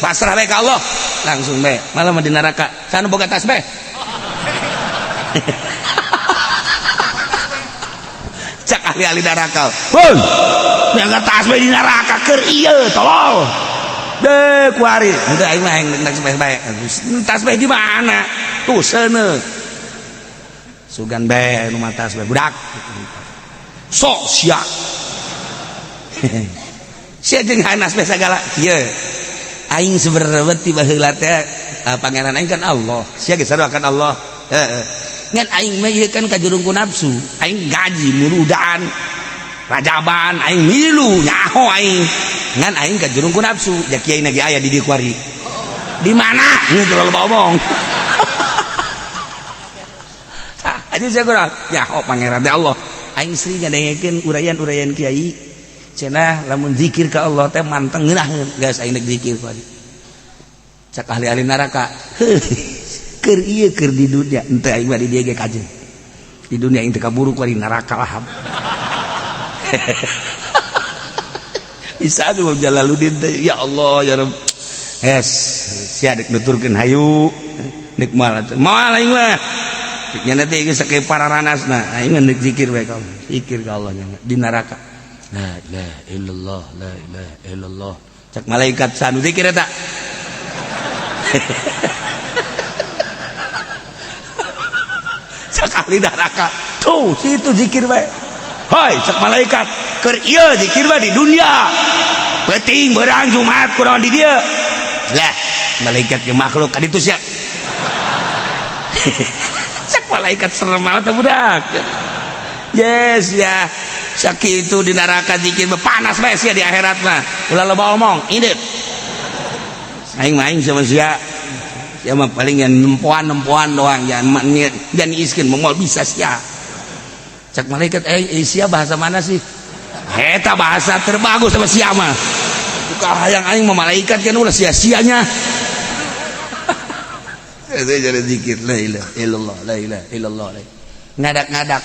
pasrah bae ka Allah, langsung bae malah mah di neraka sana boga tasbih. Cak ahli-ahli neraka, "Hei, yang tasbih di neraka keur ieu tolol." Deh kuari henteu, aing mah hayang tasbih bae. Tasbih di mana tuh? Seuneu sugan bae nu mah tasbih budak sok sia. Sia jeung hanas bae sagala kieu. Aing sebenarnya tiba heula teh Pangeran aing kan Allah, sia geus sarua kan Allah. Heeh, ngan aing mah ieu kan kajurung ku nafsu. Aing gaji muludan rajaban, aing milu nyaho aing, ngan aing kajurung ku nafsu. Ja kiai lagi aya di dieu kuari di mana ini terlalu omong. Tah aja saya kurang nyaho Pangeran teh Allah. Aing sering ngadengekeun uraian-uraian kiai, cenah lamun zikir ka Allah teh manteng ngeunaheun. Geus, aing rek zikir kuari. Cak ahli-ahli neraka, keur ieu keur di dunia henteu aing mah di dieu ge kajeun. Di dunia aing teu kaburu ku di neraka lahap. Bisa tuh Jalaluddin teh, ya Allah ya Rabb. Es sia dek nuturkeun hayu nek moal atuh. Moal aing mah. Nya teh geus sakieu pararanasna, aing mah deuk zikir bae ka Allah. Zikir ka Allah nya di neraka. La ilaha illallah, la ilaha illallah. Cak malaikat sanu zikir eta. Cak ahli neraka tuh situ zikir bae. Hoi cak malaikat keur ieu zikir bae di dunia. Penting berang Jumat kurang di dieu. Lah malaikat ge makhluk ka ditu sia. Cak malaikat serem banget budak. Yes ya. Sakitu di neraka zikir mah panas bae sia di akhirat mah. Ulah loba omong, indit. Aing mah aing sama sia. Sia mah paling yang nempoan-nempoan doang, jangan jangan iskeun moal bisa sia. Cak malaikat sia bahasa mana sih? Eta bahasa terbagus sama sia mah. Buka hayang aing mah malaikat kan ulah sia-sianya. Itu jadi zikir la ilaha illallah, la ilaha illallah. Ngadak-ngadak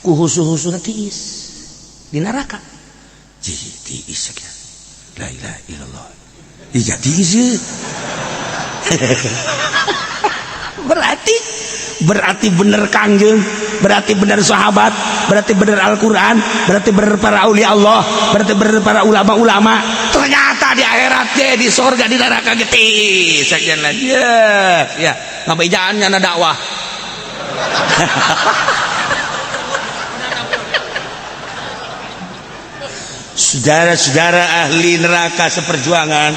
ku husu-husuna tiis di neraka. Tiis ya. La ilaha illallah. Iya tiis. Berarti bener Kangjeng, berarti bener sahabat, berarti bener Al-Qur'an, berarti bener para aulia Allah, berarti bener para ulama-ulama. Ternyata di akhirat ge di sorga di neraka ge tiis sajian lagi. Ya, ya, ngabejaan nyana dakwah. Saudara-saudara ahli neraka seperjuangan.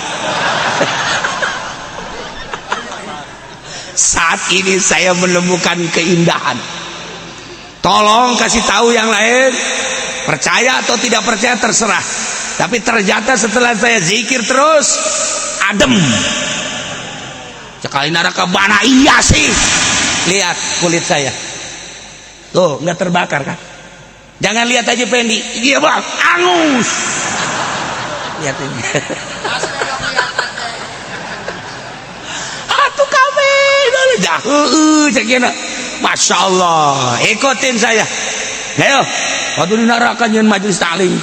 Saat ini saya menemukan keindahan. Tolong kasih tahu yang lain. Percaya atau tidak percaya terserah. Tapi ternyata setelah saya zikir terus adem. Sekali neraka bana iya sih. Lihat kulit saya. Tuh, nggak terbakar kan? Jangan lihat aja Pendi. Iya bang, angus. Lihat ini. Atuh kabeh Masya Allah, ikutin saya. Ayo, waktu di neraka nyeun majelis taklim.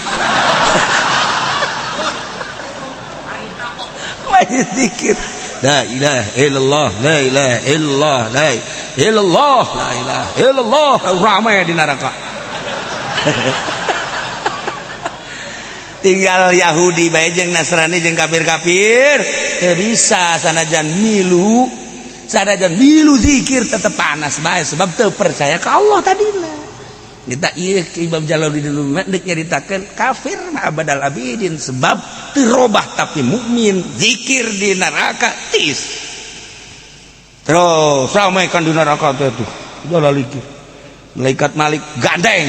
Majelis zikir. La ilaha illallah, la ilaha illallah, la ilaha illallah, la ilaha illallah. Ramai di neraka. Tinggal Yahudi bae jeung Nasrani jeung kafir-kafir teu bisa sanajan milu. Sanajan milu zikir tetep panas bae sebab teu percaya ka Allah tadina. Kita ieu Imam Jalaluddin Rumi deuk nyaritakeun kafir mah abadal abidin sebab teu robah tapi mukmin zikir di neraka tis. Terus ramai kan di neraka teh tuh. Jalalikir. Malaikat Malik gandeng.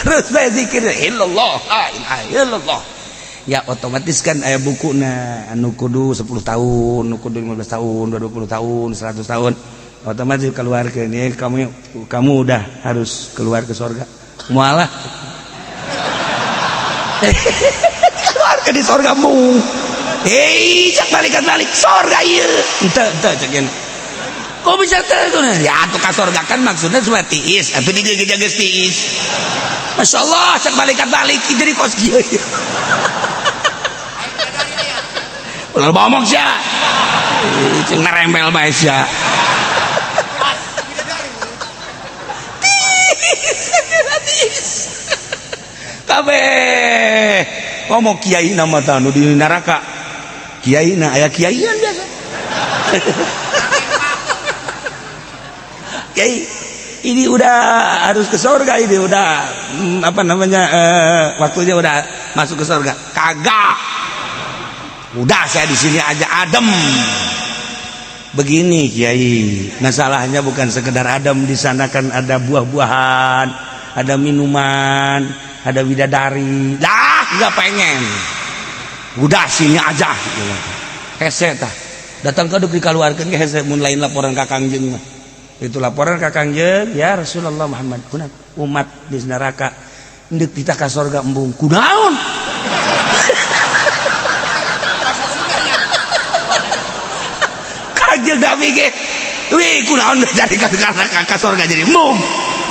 Terus bae zikir illallah la ilaha illallah. Ya otomatis kan aya bukuna anu kudu 10 tahun, anu kudu 15 tahun, 20 tahun, 100 tahun. Otomatis keluar ke ini kamu udah harus keluar ke surga. Malah keluar ke di surgamu. Hei, cak balikan balik surga ieu. Henteu henteu cak ieu. Kok bisa teu? Ya atuh ka surga kan maksudnya supaya tiis, atuh di dieu ge geus tiis. Masya Allah, cak balikan balik jadi kos kieu. Ulah ngomong sia. Cing nerempel bae sia. Tis. Kabeh. Ngomong kiai nama tah nu di neraka. Kiai na aya kiaian biasa. Kiai ini udah harus ke surga ini udah apa namanya waktunya udah masuk ke surga. Kagak. Udah saya di sini aja adem. Begini Kiai, masalahnya bukan sekedar adem, di sana kan ada buah-buahan, ada minuman, ada bidadari. Dah, nggak pengen. Udah sini aja. Hese tah. Datang ke duk dikaluarkeun ge hese mun lain laporan ka Kangjeng mah. Itu laporan ka Kangjeng, ya Rasulullah Muhammad, umat di neraka Ndek kita ka sorga embung kunaon. Kanjeng Nabi ge wih kunaon jadi ka sorga jadi embung.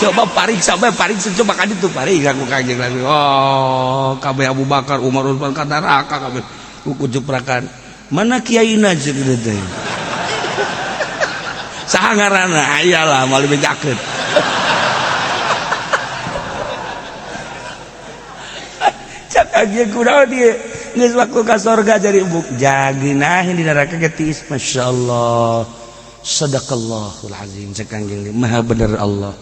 Coba pariksa bae, pariksa coba ka ditu pariksa ku Kanjeng Nabi. Oh, kabeh Abu Bakar, Umar, Utsman ka neraka kabeh. Ku jeprakan. Mana kiaina jeung teh? Saha ngaranna? Ayalah moal dibejakeun. Cak kanjeng kunaon ieu? Geus waktu ka sorga jadi embung. Jageunah di neraka ge tiis. Masyaallah. Sadaqallahul azim. Cak kanjeng maha bener Allah.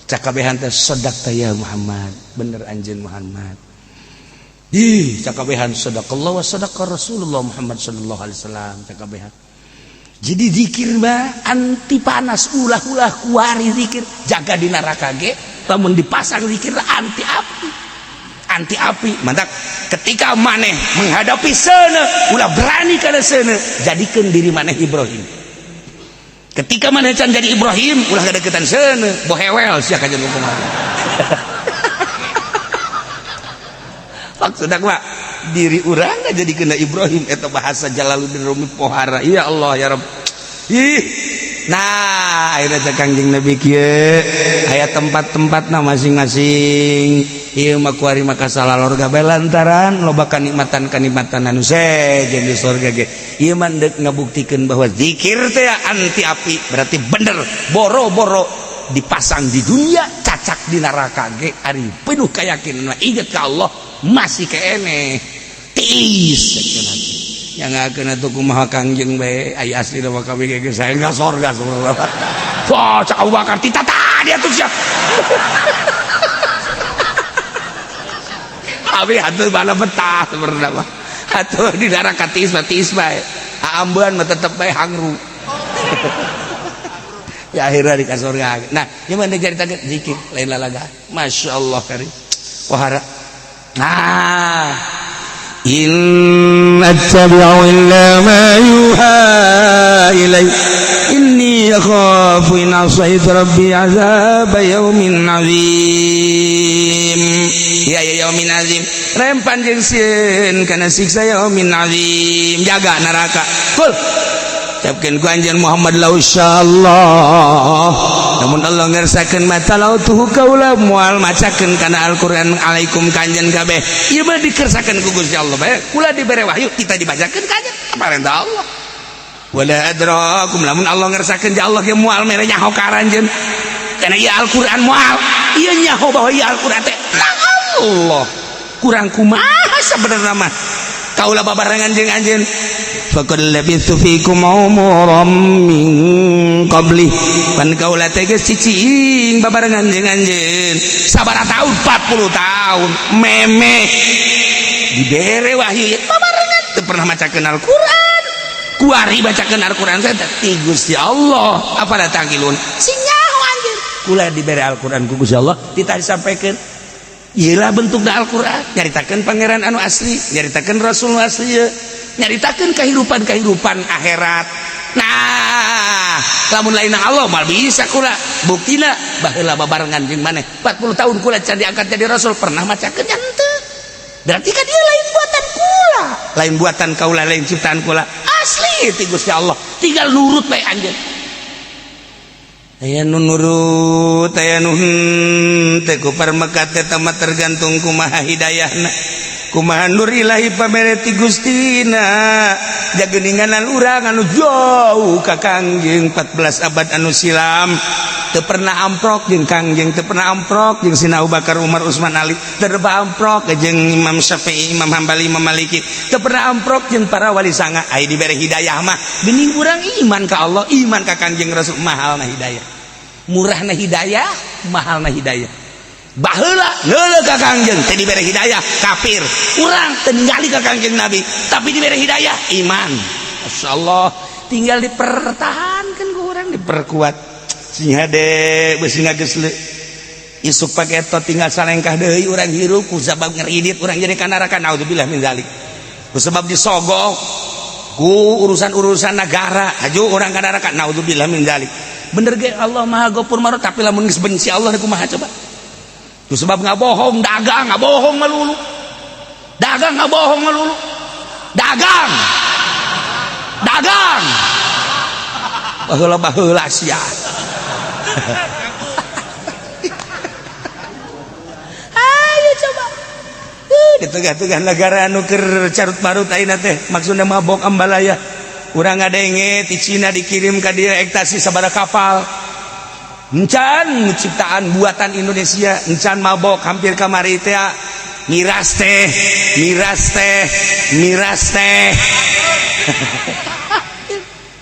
Cak kabehan teh sadaqta ya Muhammad. Bener anjeun Muhammad. Ih, cak kabehan sadaqallah wa sadaqa Rasulullah Muhammad sallallahu alaihi wasallam cak kabehan. Jadi zikir mah anti panas, ulah-ulah kuari zikir, jaga di neraka ge lamun dipasang zikir anti api. Anti api, mantap. Ketika maneh menghadapi seuneu, ulah berani kana seuneu, jadikeun diri maneh Ibrahim. Ketika maneh can jadi Ibrahim, ulah ngadeukeutan seuneu, bohewel sia kajeun kumaha. Maksudna mah diri urang jadi kena Ibrahim eta bahasa Jalaluddin Rumi pohara. Ya Allah ya Rabb. Ih. Nah, ayeuna teh Kangjeng Nabi kieu aya tempat-tempatna masing-masing. Ieu mah kuari maka salalorga bae lantaran loba kanikmatan-kanikmatan anu sejen di surga ge. Ieu mah deuk ngabuktikeun bahwa zikir teh anti api, berarti bener boro-boro dipasang di dunia cacak di neraka ge ari penuh keyakinan inget ka Allah masih keene tiis yang akan atuh kumaha Kangjeng bae ai asli mah kami ge saya enggak sorga sebenarnya. Wah, cak Abu Bakar titata dia tuh siap. Abi atuh bala betah sebenarnya mah. Atuh di neraka tiis mah tiis bae. Ambeun mah tetep bae hangru. Ya akhirnya di kasurga. Nah, ieu mah dicaritakeun zikir lain lalaga. Masyaallah kari. Wahara. Nah, in attabi'u illa ma yuha ilai inni akhafu in asaitu rabbi azab yaumin azim. Ya ya yaumin azim. Rempan jeung sieun kana siksa yaumin azim. Jaga neraka. Kul ucapkeun ku anjeun Muhammad la insyaallah. Namun Allah ngersakeun mata lautuhu kaula moal macakeun kana Al-Qur'an alaikum ka anjeun kabeh. Ieu mah dikersakeun ku Gusti Allah bae. Kula dibere wahyu kita dibacakeun ka anjeun. Parentah Allah. Wala adrakum lamun Allah ngersakeun ja Allah ge moal mere nyaho ka aranjeun. Kana ieu Al-Qur'an moal. Ieu nyaho bahwa ieu Al-Qur'an teh Allah. Kurang kumaha sabenerna mah. Kaula babarengan jeung anjeun. Faqad labithu fikum umuran min qabli. Pan kaula teh geus cicing babarengan jeung anjeun sabaraha tahun 40 tahun meme dibere wahyu ya babarengan teu pernah macakeun Al-Qur'an. Kuari bacakeun Al-Qur'an teh ti Gusti Allah. Apa datangilun sing nyaho anjeun. Kula dibere Al-Qur'an ku Gusti Allah ditah disampaikan. Iyalah bentukna Al-Qur'an nyaritakeun pangeran anu asli, nyaritakeun rasul nu asli ye. Nyaritakeun kehidupan-kehidupan akhirat. Nah, lamun lain Allah mal bisa kula. Buktina baheula babarengan jeung maneh 40 tahun kula can diangkat jadi rasul pernah macakeun nya henteu. Berarti kan dia lain buatan kula, lain buatan kaula, lain ciptaan kula. Asli ti Gusti Allah. Tinggal nurut bae anjeun. Aya nu nurut, aya nu henteu ku parmekat eta mah tergantung kumaha hidayahna. Kumaha nur ilahi pamere ti Gustina. Jageninganan urang anu jauh ka Kangjeng 14 abad anu silam. Teu pernah amprok jeung Kangjeng, teu pernah amprok jeung Sina Abu Bakar, Umar, Utsman, Ali, teu pernah amprok jeung Imam Syafi'i, Imam Hambali, Imam Maliki, teu pernah amprok jeung para wali sanga. Ai dibere hidayah mah geuning urang iman ka Allah, iman ka Kangjeng Rasul, mahalna hidayah. Murahna hidayah, mahalna hidayah. Baheula leuleuh ka Kangjeng teh dibere hidayah kafir. Urang teu ningali ka Kangjeng Nabi, tapi dibere hidayah iman. Masyaallah, tinggal dipertahankan ku urang, diperkuat. Sing hade beusi ngageus isuk paketo tinggal salengkah deui urang hirup ku sabab ngeridit urang jadi ka neraka naudzubillah min zalik. Ku sebab disogok ku urusan-urusan negara haju urang ka neraka naudzubillah min zalik. Bener ge Allah Maha Ghafur Marhum, tapi lamun geus benci Allah kumaha coba? Itu sebab nggak bohong, dagang nggak bohong melulu, dagang nggak bohong melulu, dagang, dagang, baheula baheula sia. Ayo coba di tengah-tengah negara anu keur carut marut ayeuna teh maksudna mabok ambalaya. Urang ngadenge ti Cina dikirim ka dieu ekstasi sabaraha kapal. Encan ciptaan buatan Indonesia, encan mabok hampir kamari teh miras teh, miras teh, miras teh.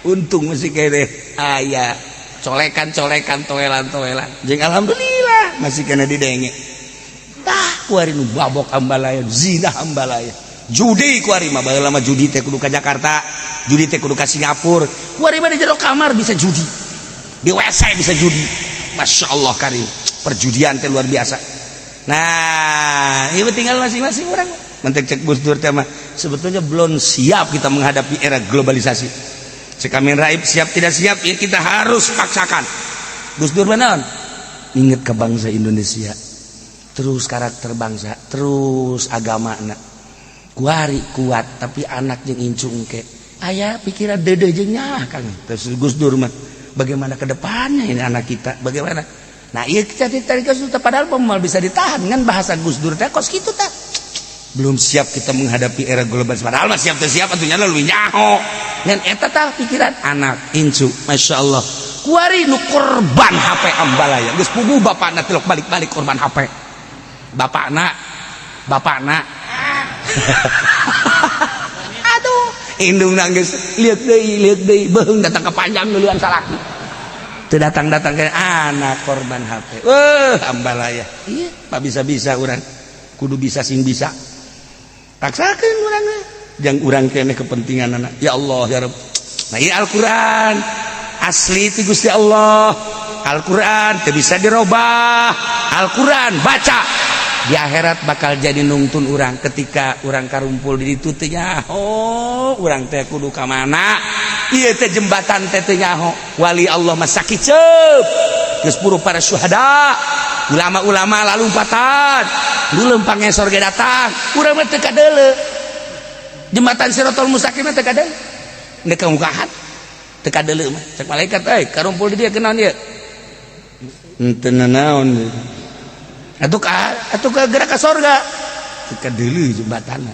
Untung masih kene aya colekan-colekan toelan-toelan. Jeung alhamdulillah masih kena didenge. Tah kuari nu babok ambalaya, zina ambalaya. Judi kuari mah baheula mah judi teh kudu ka Jakarta, judi teh kudu ka Singapura. Kuari mah di jero kamar bisa judi. Di WC bisa judi. Masya Allah karim. Perjudian teh luar biasa. Nah, ieu tinggal masing-masing orang. Mentek cek Gus Dur teh mah sebetulnya belum siap kita menghadapi era globalisasi. Cek Amin Raib siap tidak siap ya kita harus paksakan. Gus Dur mana? Ingat ke bangsa Indonesia. Terus karakter bangsa, terus agama anak. Kuari kuat tapi anak jeung incu engke. Aya pikiran deudeuh jeung nyaah Kang. Terus Gus Dur mah bagaimana ke depannya ini anak kita? Bagaimana? Nah, iya kita ditarik ke situ padahal pemal bisa ditahan kan bahasa Gus Dur teh kos kitu teh. Belum siap kita menghadapi era global. Padahal mah siap teh siap atuh nya leuwih nyaho. Ngan eta tah pikiran anak incu, Masya Allah. Kuari nu korban HP ambalaya. Geus puguh bapakna tilok balik-balik korban HP. Bapakna, bapakna. Aduh, indung nangis, lihat deui, beuheung datang ke panjang duluan salaki. Teu datang-datang ke anak korban HP. Wah, ambalaya. Iya, pak bisa-bisa urang. Kudu bisa sing bisa. Paksakeun urang mah. Jang urang keneh kepentingan anak. Ya Allah ya Rabb. Nah, ieu Al-Qur'an. Asli ti Gusti Allah. Al-Qur'an teu bisa dirobah. Al-Qur'an baca. Di akhirat bakal jadi nungtun urang ketika urang karumpul di ditu teh nyaho urang teh kudu ka mana ieu teh jembatan teh teu nyaho wali Allah mah sakiceup geus puru para syuhada ulama-ulama lalumpatan dulu pangesor ge datang urang mah teu kadeuleu jembatan Siratal Mustaqim mah teu kadeuleu neuk ka mukahan teu kadeuleu mah cek malaikat euy karumpul di dieu kunaon ieu henteu nanaon atuh ka gerak ka sorga teu kadeuleu jembatanna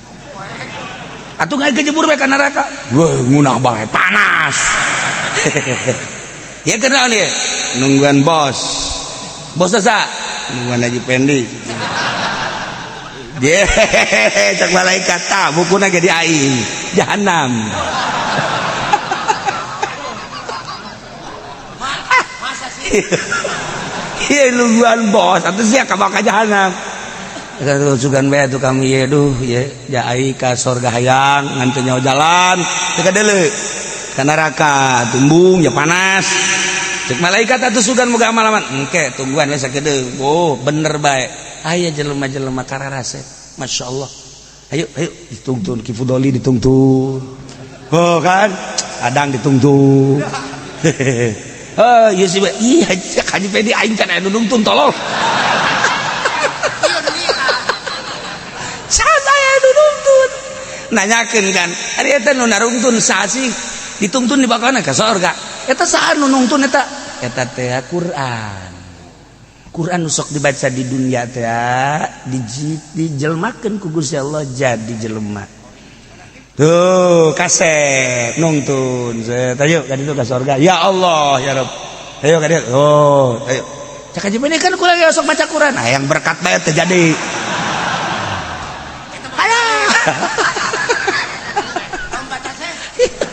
atuh nggak kejebur bae ka neraka wah ngunah bae panas ya kunaon ieu nungguan bos bos sa nungguan Haji Pendi dia cek malaikat tah bukuna ge di aing jahanam. Masa sih? Iya nungguan bos atuh sia ka baka jahanam. Eta sugan bae atuh kami ieu duh ye ja ai ka sorga hayang ngan teu nyaho jalan teu kadeuleu ka neraka tumbung ya panas. Cek malaikat atuh sugan moga amal-amal engke tungguan we sakedeung. Oh bener bae. Aya jelema-jelema kararase. Masya Allah. Ayo ayo ditungtun Ki Fudoli ditungtun. Oh kan adang ditungtun. Oh iya sih iya Haji Pedi aing can aya nu nungtun tolol. Saha aya nu nungtun? Nanyakeun kan ari eta nu narungtun saha sih? Ditungtun di bakana ka sorga. Eta saha nu nungtun eta? Eta teh Quran. Quran sok dibaca di dunia teh dijelmakeun ku Gusti Allah jadi jelema. Tuh kasep nungtun set ayo ka ditu ka sorga. Ya Allah ya Rabb. Ayo ka dieu. Oh, ayo. Cak Haji Pedi kan kula sok baca Quran. Nah, yang berkat bae teu jadi. Alah.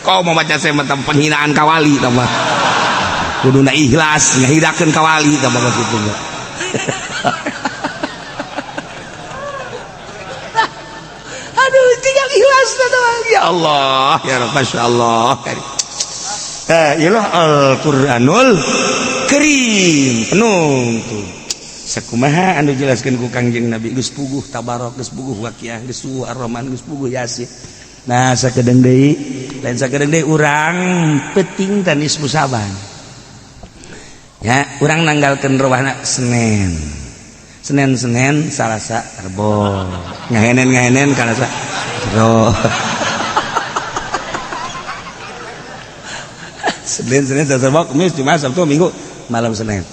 Kau mau baca saya mah penghinaan ka wali tah mah. Kuduna ikhlas ngahidakeun ka wali tah mah kitu mah. Aduh, tinggal ikhlas doang. Ya Allah, ya Rabb, Masya Allah. Iyalah Al-Qur'anul Karim penuh tuh. Sakumaha anu jelaskeun ku Kangjeng Nabi geus puguh tabarok, geus puguh waqiah, geus puguh Ar-Rahman, geus puguh Yasin. Nah, sakedeung deui, lain sakedeung deui urang peuting tanis musaban. Ya, urang nanggalkeun rohana Senin. Senin-Senin Salasa Rebo ngahenen-ngahenen Kalasa Rebo. Senin Senin Selasa Rebo Kamis Jumat Sabtu Minggu malam Senin.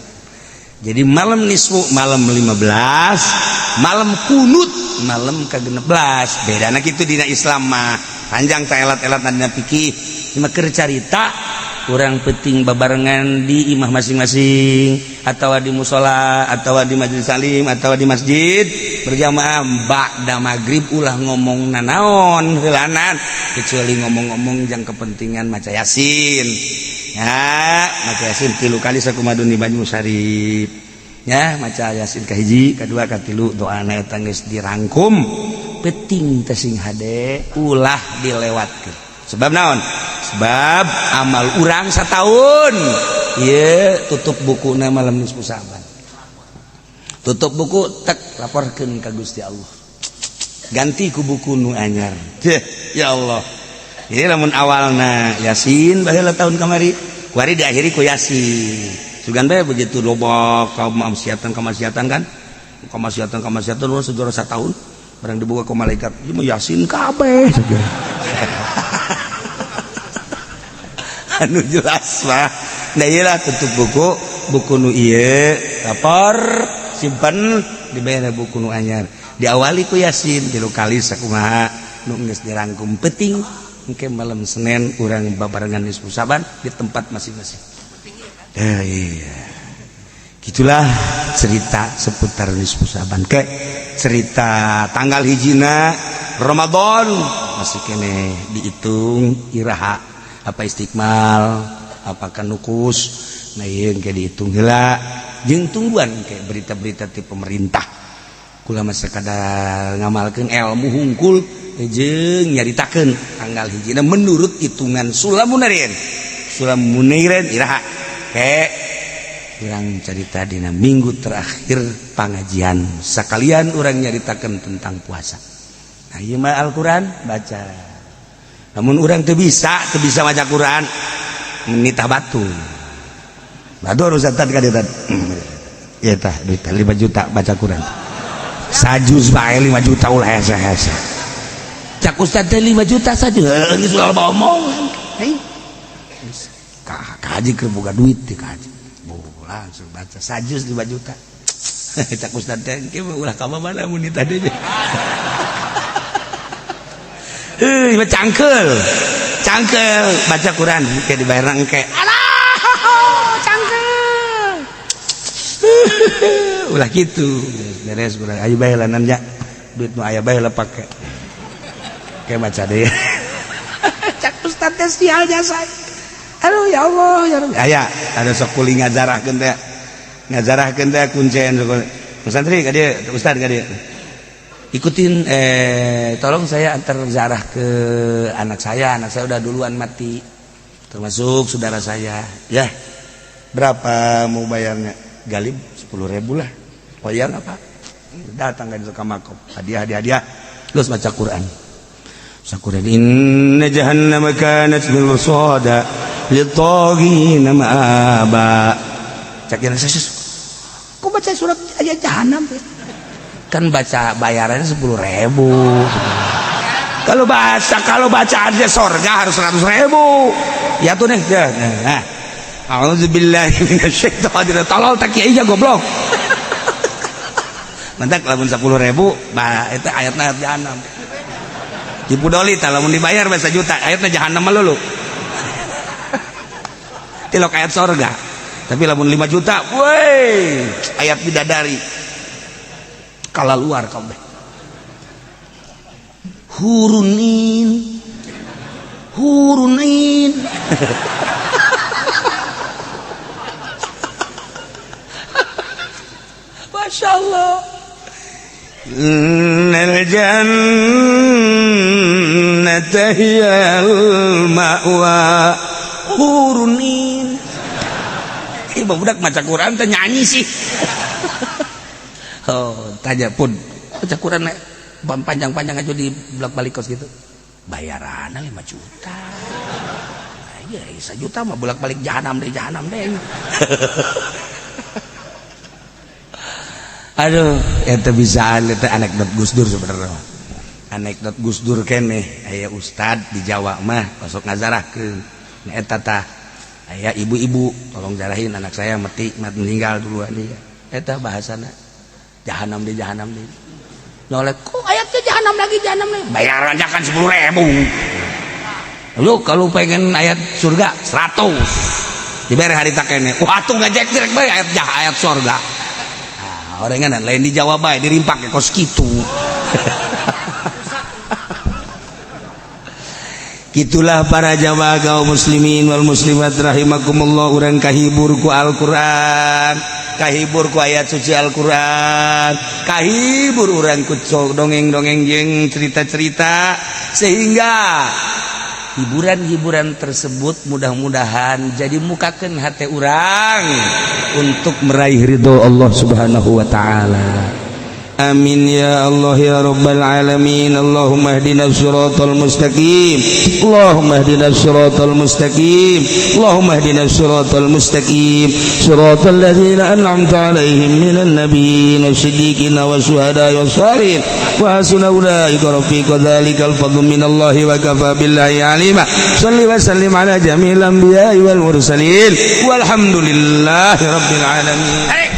Jadi malam nisfu malam 15, malam kunut malam ke-16. Bedana kitu dina Islam mah. Panjang ta elat-elat dina fikih. Cuma keur carita kurang penting babarengan di imah masing-masing atau di musola atau di majelis salim atau di masjid berjamaah ba'da maghrib ulah ngomong nanaon heulanan kecuali ngomong-ngomong jang kepentingan maca yasin ya, maca yasin 3 kali sakumadun di Banyu Syarif ya, maca yasin kahiji kadua katilu doana eta geus dirangkum penting teh sing hade ulah dilewatkeun. Sebab naon? Sebab amal urang setahun ye tutup bukuna malam nisfu Sa'ban. Tutup buku tek laporkeun ka Gusti Allah. Ganti ku buku nu anyar. Ya Allah. Ieu lamun awalna Yasin baheula tahun kamari, kuari diakhiri ku Yasin. Sugan bae begitu loba kamaksiatan-kamaksiatan kan? Kamaksiatan-kamaksiatan urang sejarah satahun barang dibuka ku malaikat, ieu mah Yasin kabeh. Anu jelas mah nah iyalah tutup buku buku nu ieu lapor simpen dibayar buku nu anyar diawali ku Yasin 3 kali sakumaha nu geus dirangkum penting engke malam Senin urang babarengan nisfu Sa'ban di tempat masing-masing. Iya. Gitulah cerita seputar nisfu Sa'ban ke cerita tanggal hijina Ramadan masih kene dihitung iraha apa istiqmal apakah nukus nah ieu engke dihitung heula jeung tungguan engke berita-berita ti pemerintah kula mah sakadar ngamalkeun ilmu hungkul jeung nyaritakeun tanggal hijina menurut hitungan Sulamunirin Sulamunirin iraha ke urang carita dina minggu terakhir pangajian sakalian urang nyaritakeun tentang puasa. Nah ieu mah Al-Qur'an baca. Namun orang teu bisa maca Quran menitah batu. Batu harus ka dieu. Ieu tah duit 5 juta baca Quran. Sajuz bae 5 juta ulah hese-hese. Cak ustad teh 5 juta saja. Heuh geus ulah omong. Hei. Ka haji keur boga duit teh ka haji. Langsung baca sajuz 5 juta. Cak ustad teh engke ulah ka mana mun nitah deui. Cangkel cangkel baca Quran kayak dibayar engke alah cangkel ulah gitu beres kurang ayo bae lanan ja duit nu aya bae lah pake kayak baca deh. Cak ustad teh sial jasa aduh ya Allah ya Rabbi aya ada sok kuli ngajarahkeun teh ngajarahkeun teh kuncen santri ka dieu ustad ka dieu ikutin tolong saya antar zarah ke anak saya udah duluan mati termasuk saudara saya ya berapa mau bayarnya galib 10.000 lah bayar apa datang ke makom hadiah hadiah hadiah terus baca Quran Quran inna jahannama kanat mirsada litaghina ma'aba cak saya kok baca surat ayat jahanam kan baca bayarannya 10.000. Kalau bacaannya sorga harus 100.000 ya tuh nih ya. Nah, auzubillahi minasyaitonir tolol tak kiai goblok. Mantak lamun 10.000 bah itu ayatna ayat jahanam. Tipu doli tah lamun dibayar bisa juta ayatna jahanam melulu. Tilok ayat sorga. Tapi lamun 5 juta, woi, ayat bidadari. Kala luar kabeh. Hurunin. Hurunin. Masya Allah. Innal jannata hiyal ma'wa. Hurunin. Ibu budak maca Quran teh nyanyi sih. Oh, tanya pun baca Quran panjang-panjang aja di bolak-balik kos gitu. Bayarannya 5 juta. Nah, iya, 1 juta mah bolak-balik jahanam deh, jahanam deh. Aduh, eta bisa, eta anekdot Gus Dur sebenarnya. Anekdot Gus Dur keneh. Aya ustad di Jawa mah masuk ngazarahkeun. Nah, eta tah aya ibu-ibu, "Tolong jarahin anak saya, mati mat, meninggal duluan dia." Eta bahasana jahanam di jahanam di nyolek kok ayatnya jahanam lagi, jahanam lagi. Bayar aja kan 10.000. Lu kalau pengen ayat surga 100 diberi hari tak kene. Wah, tuh ngajek direk bae ayat jah ayat surga. Nah, orang lain di Jawa bae dirimpak kos kitu. Itulah para jamaah kaum muslimin wal muslimat rahimakumullah, urang kahibur ku Al-Qur'an, kahibur ku ayat suci Al-Qur'an, kahibur urang ku dongeng-dongeng jeung cerita-cerita, sehingga hiburan-hiburan tersebut mudah-mudahan jadi mukakeun hati urang untuk meraih ridho Allah Subhanahu wa taala. Amin ya Allah ya Rabbal Alamin. Allahumma hdina siratal mustaqim. Allahumma hdina siratal mustaqim. Allahumma hdina siratal mustaqim. Siratal ladzina an'amta alaihim minan nabiyyin wasiddiqin wasyuhada wassalihin wa hasuna ulaika rafiqa. Dzalikal fadlu minallahi wa kafa billahi alima. Salli wa sallim ala jami'il anbiya'i wal mursalin. Walhamdulillahi rabbil alamin. Hey.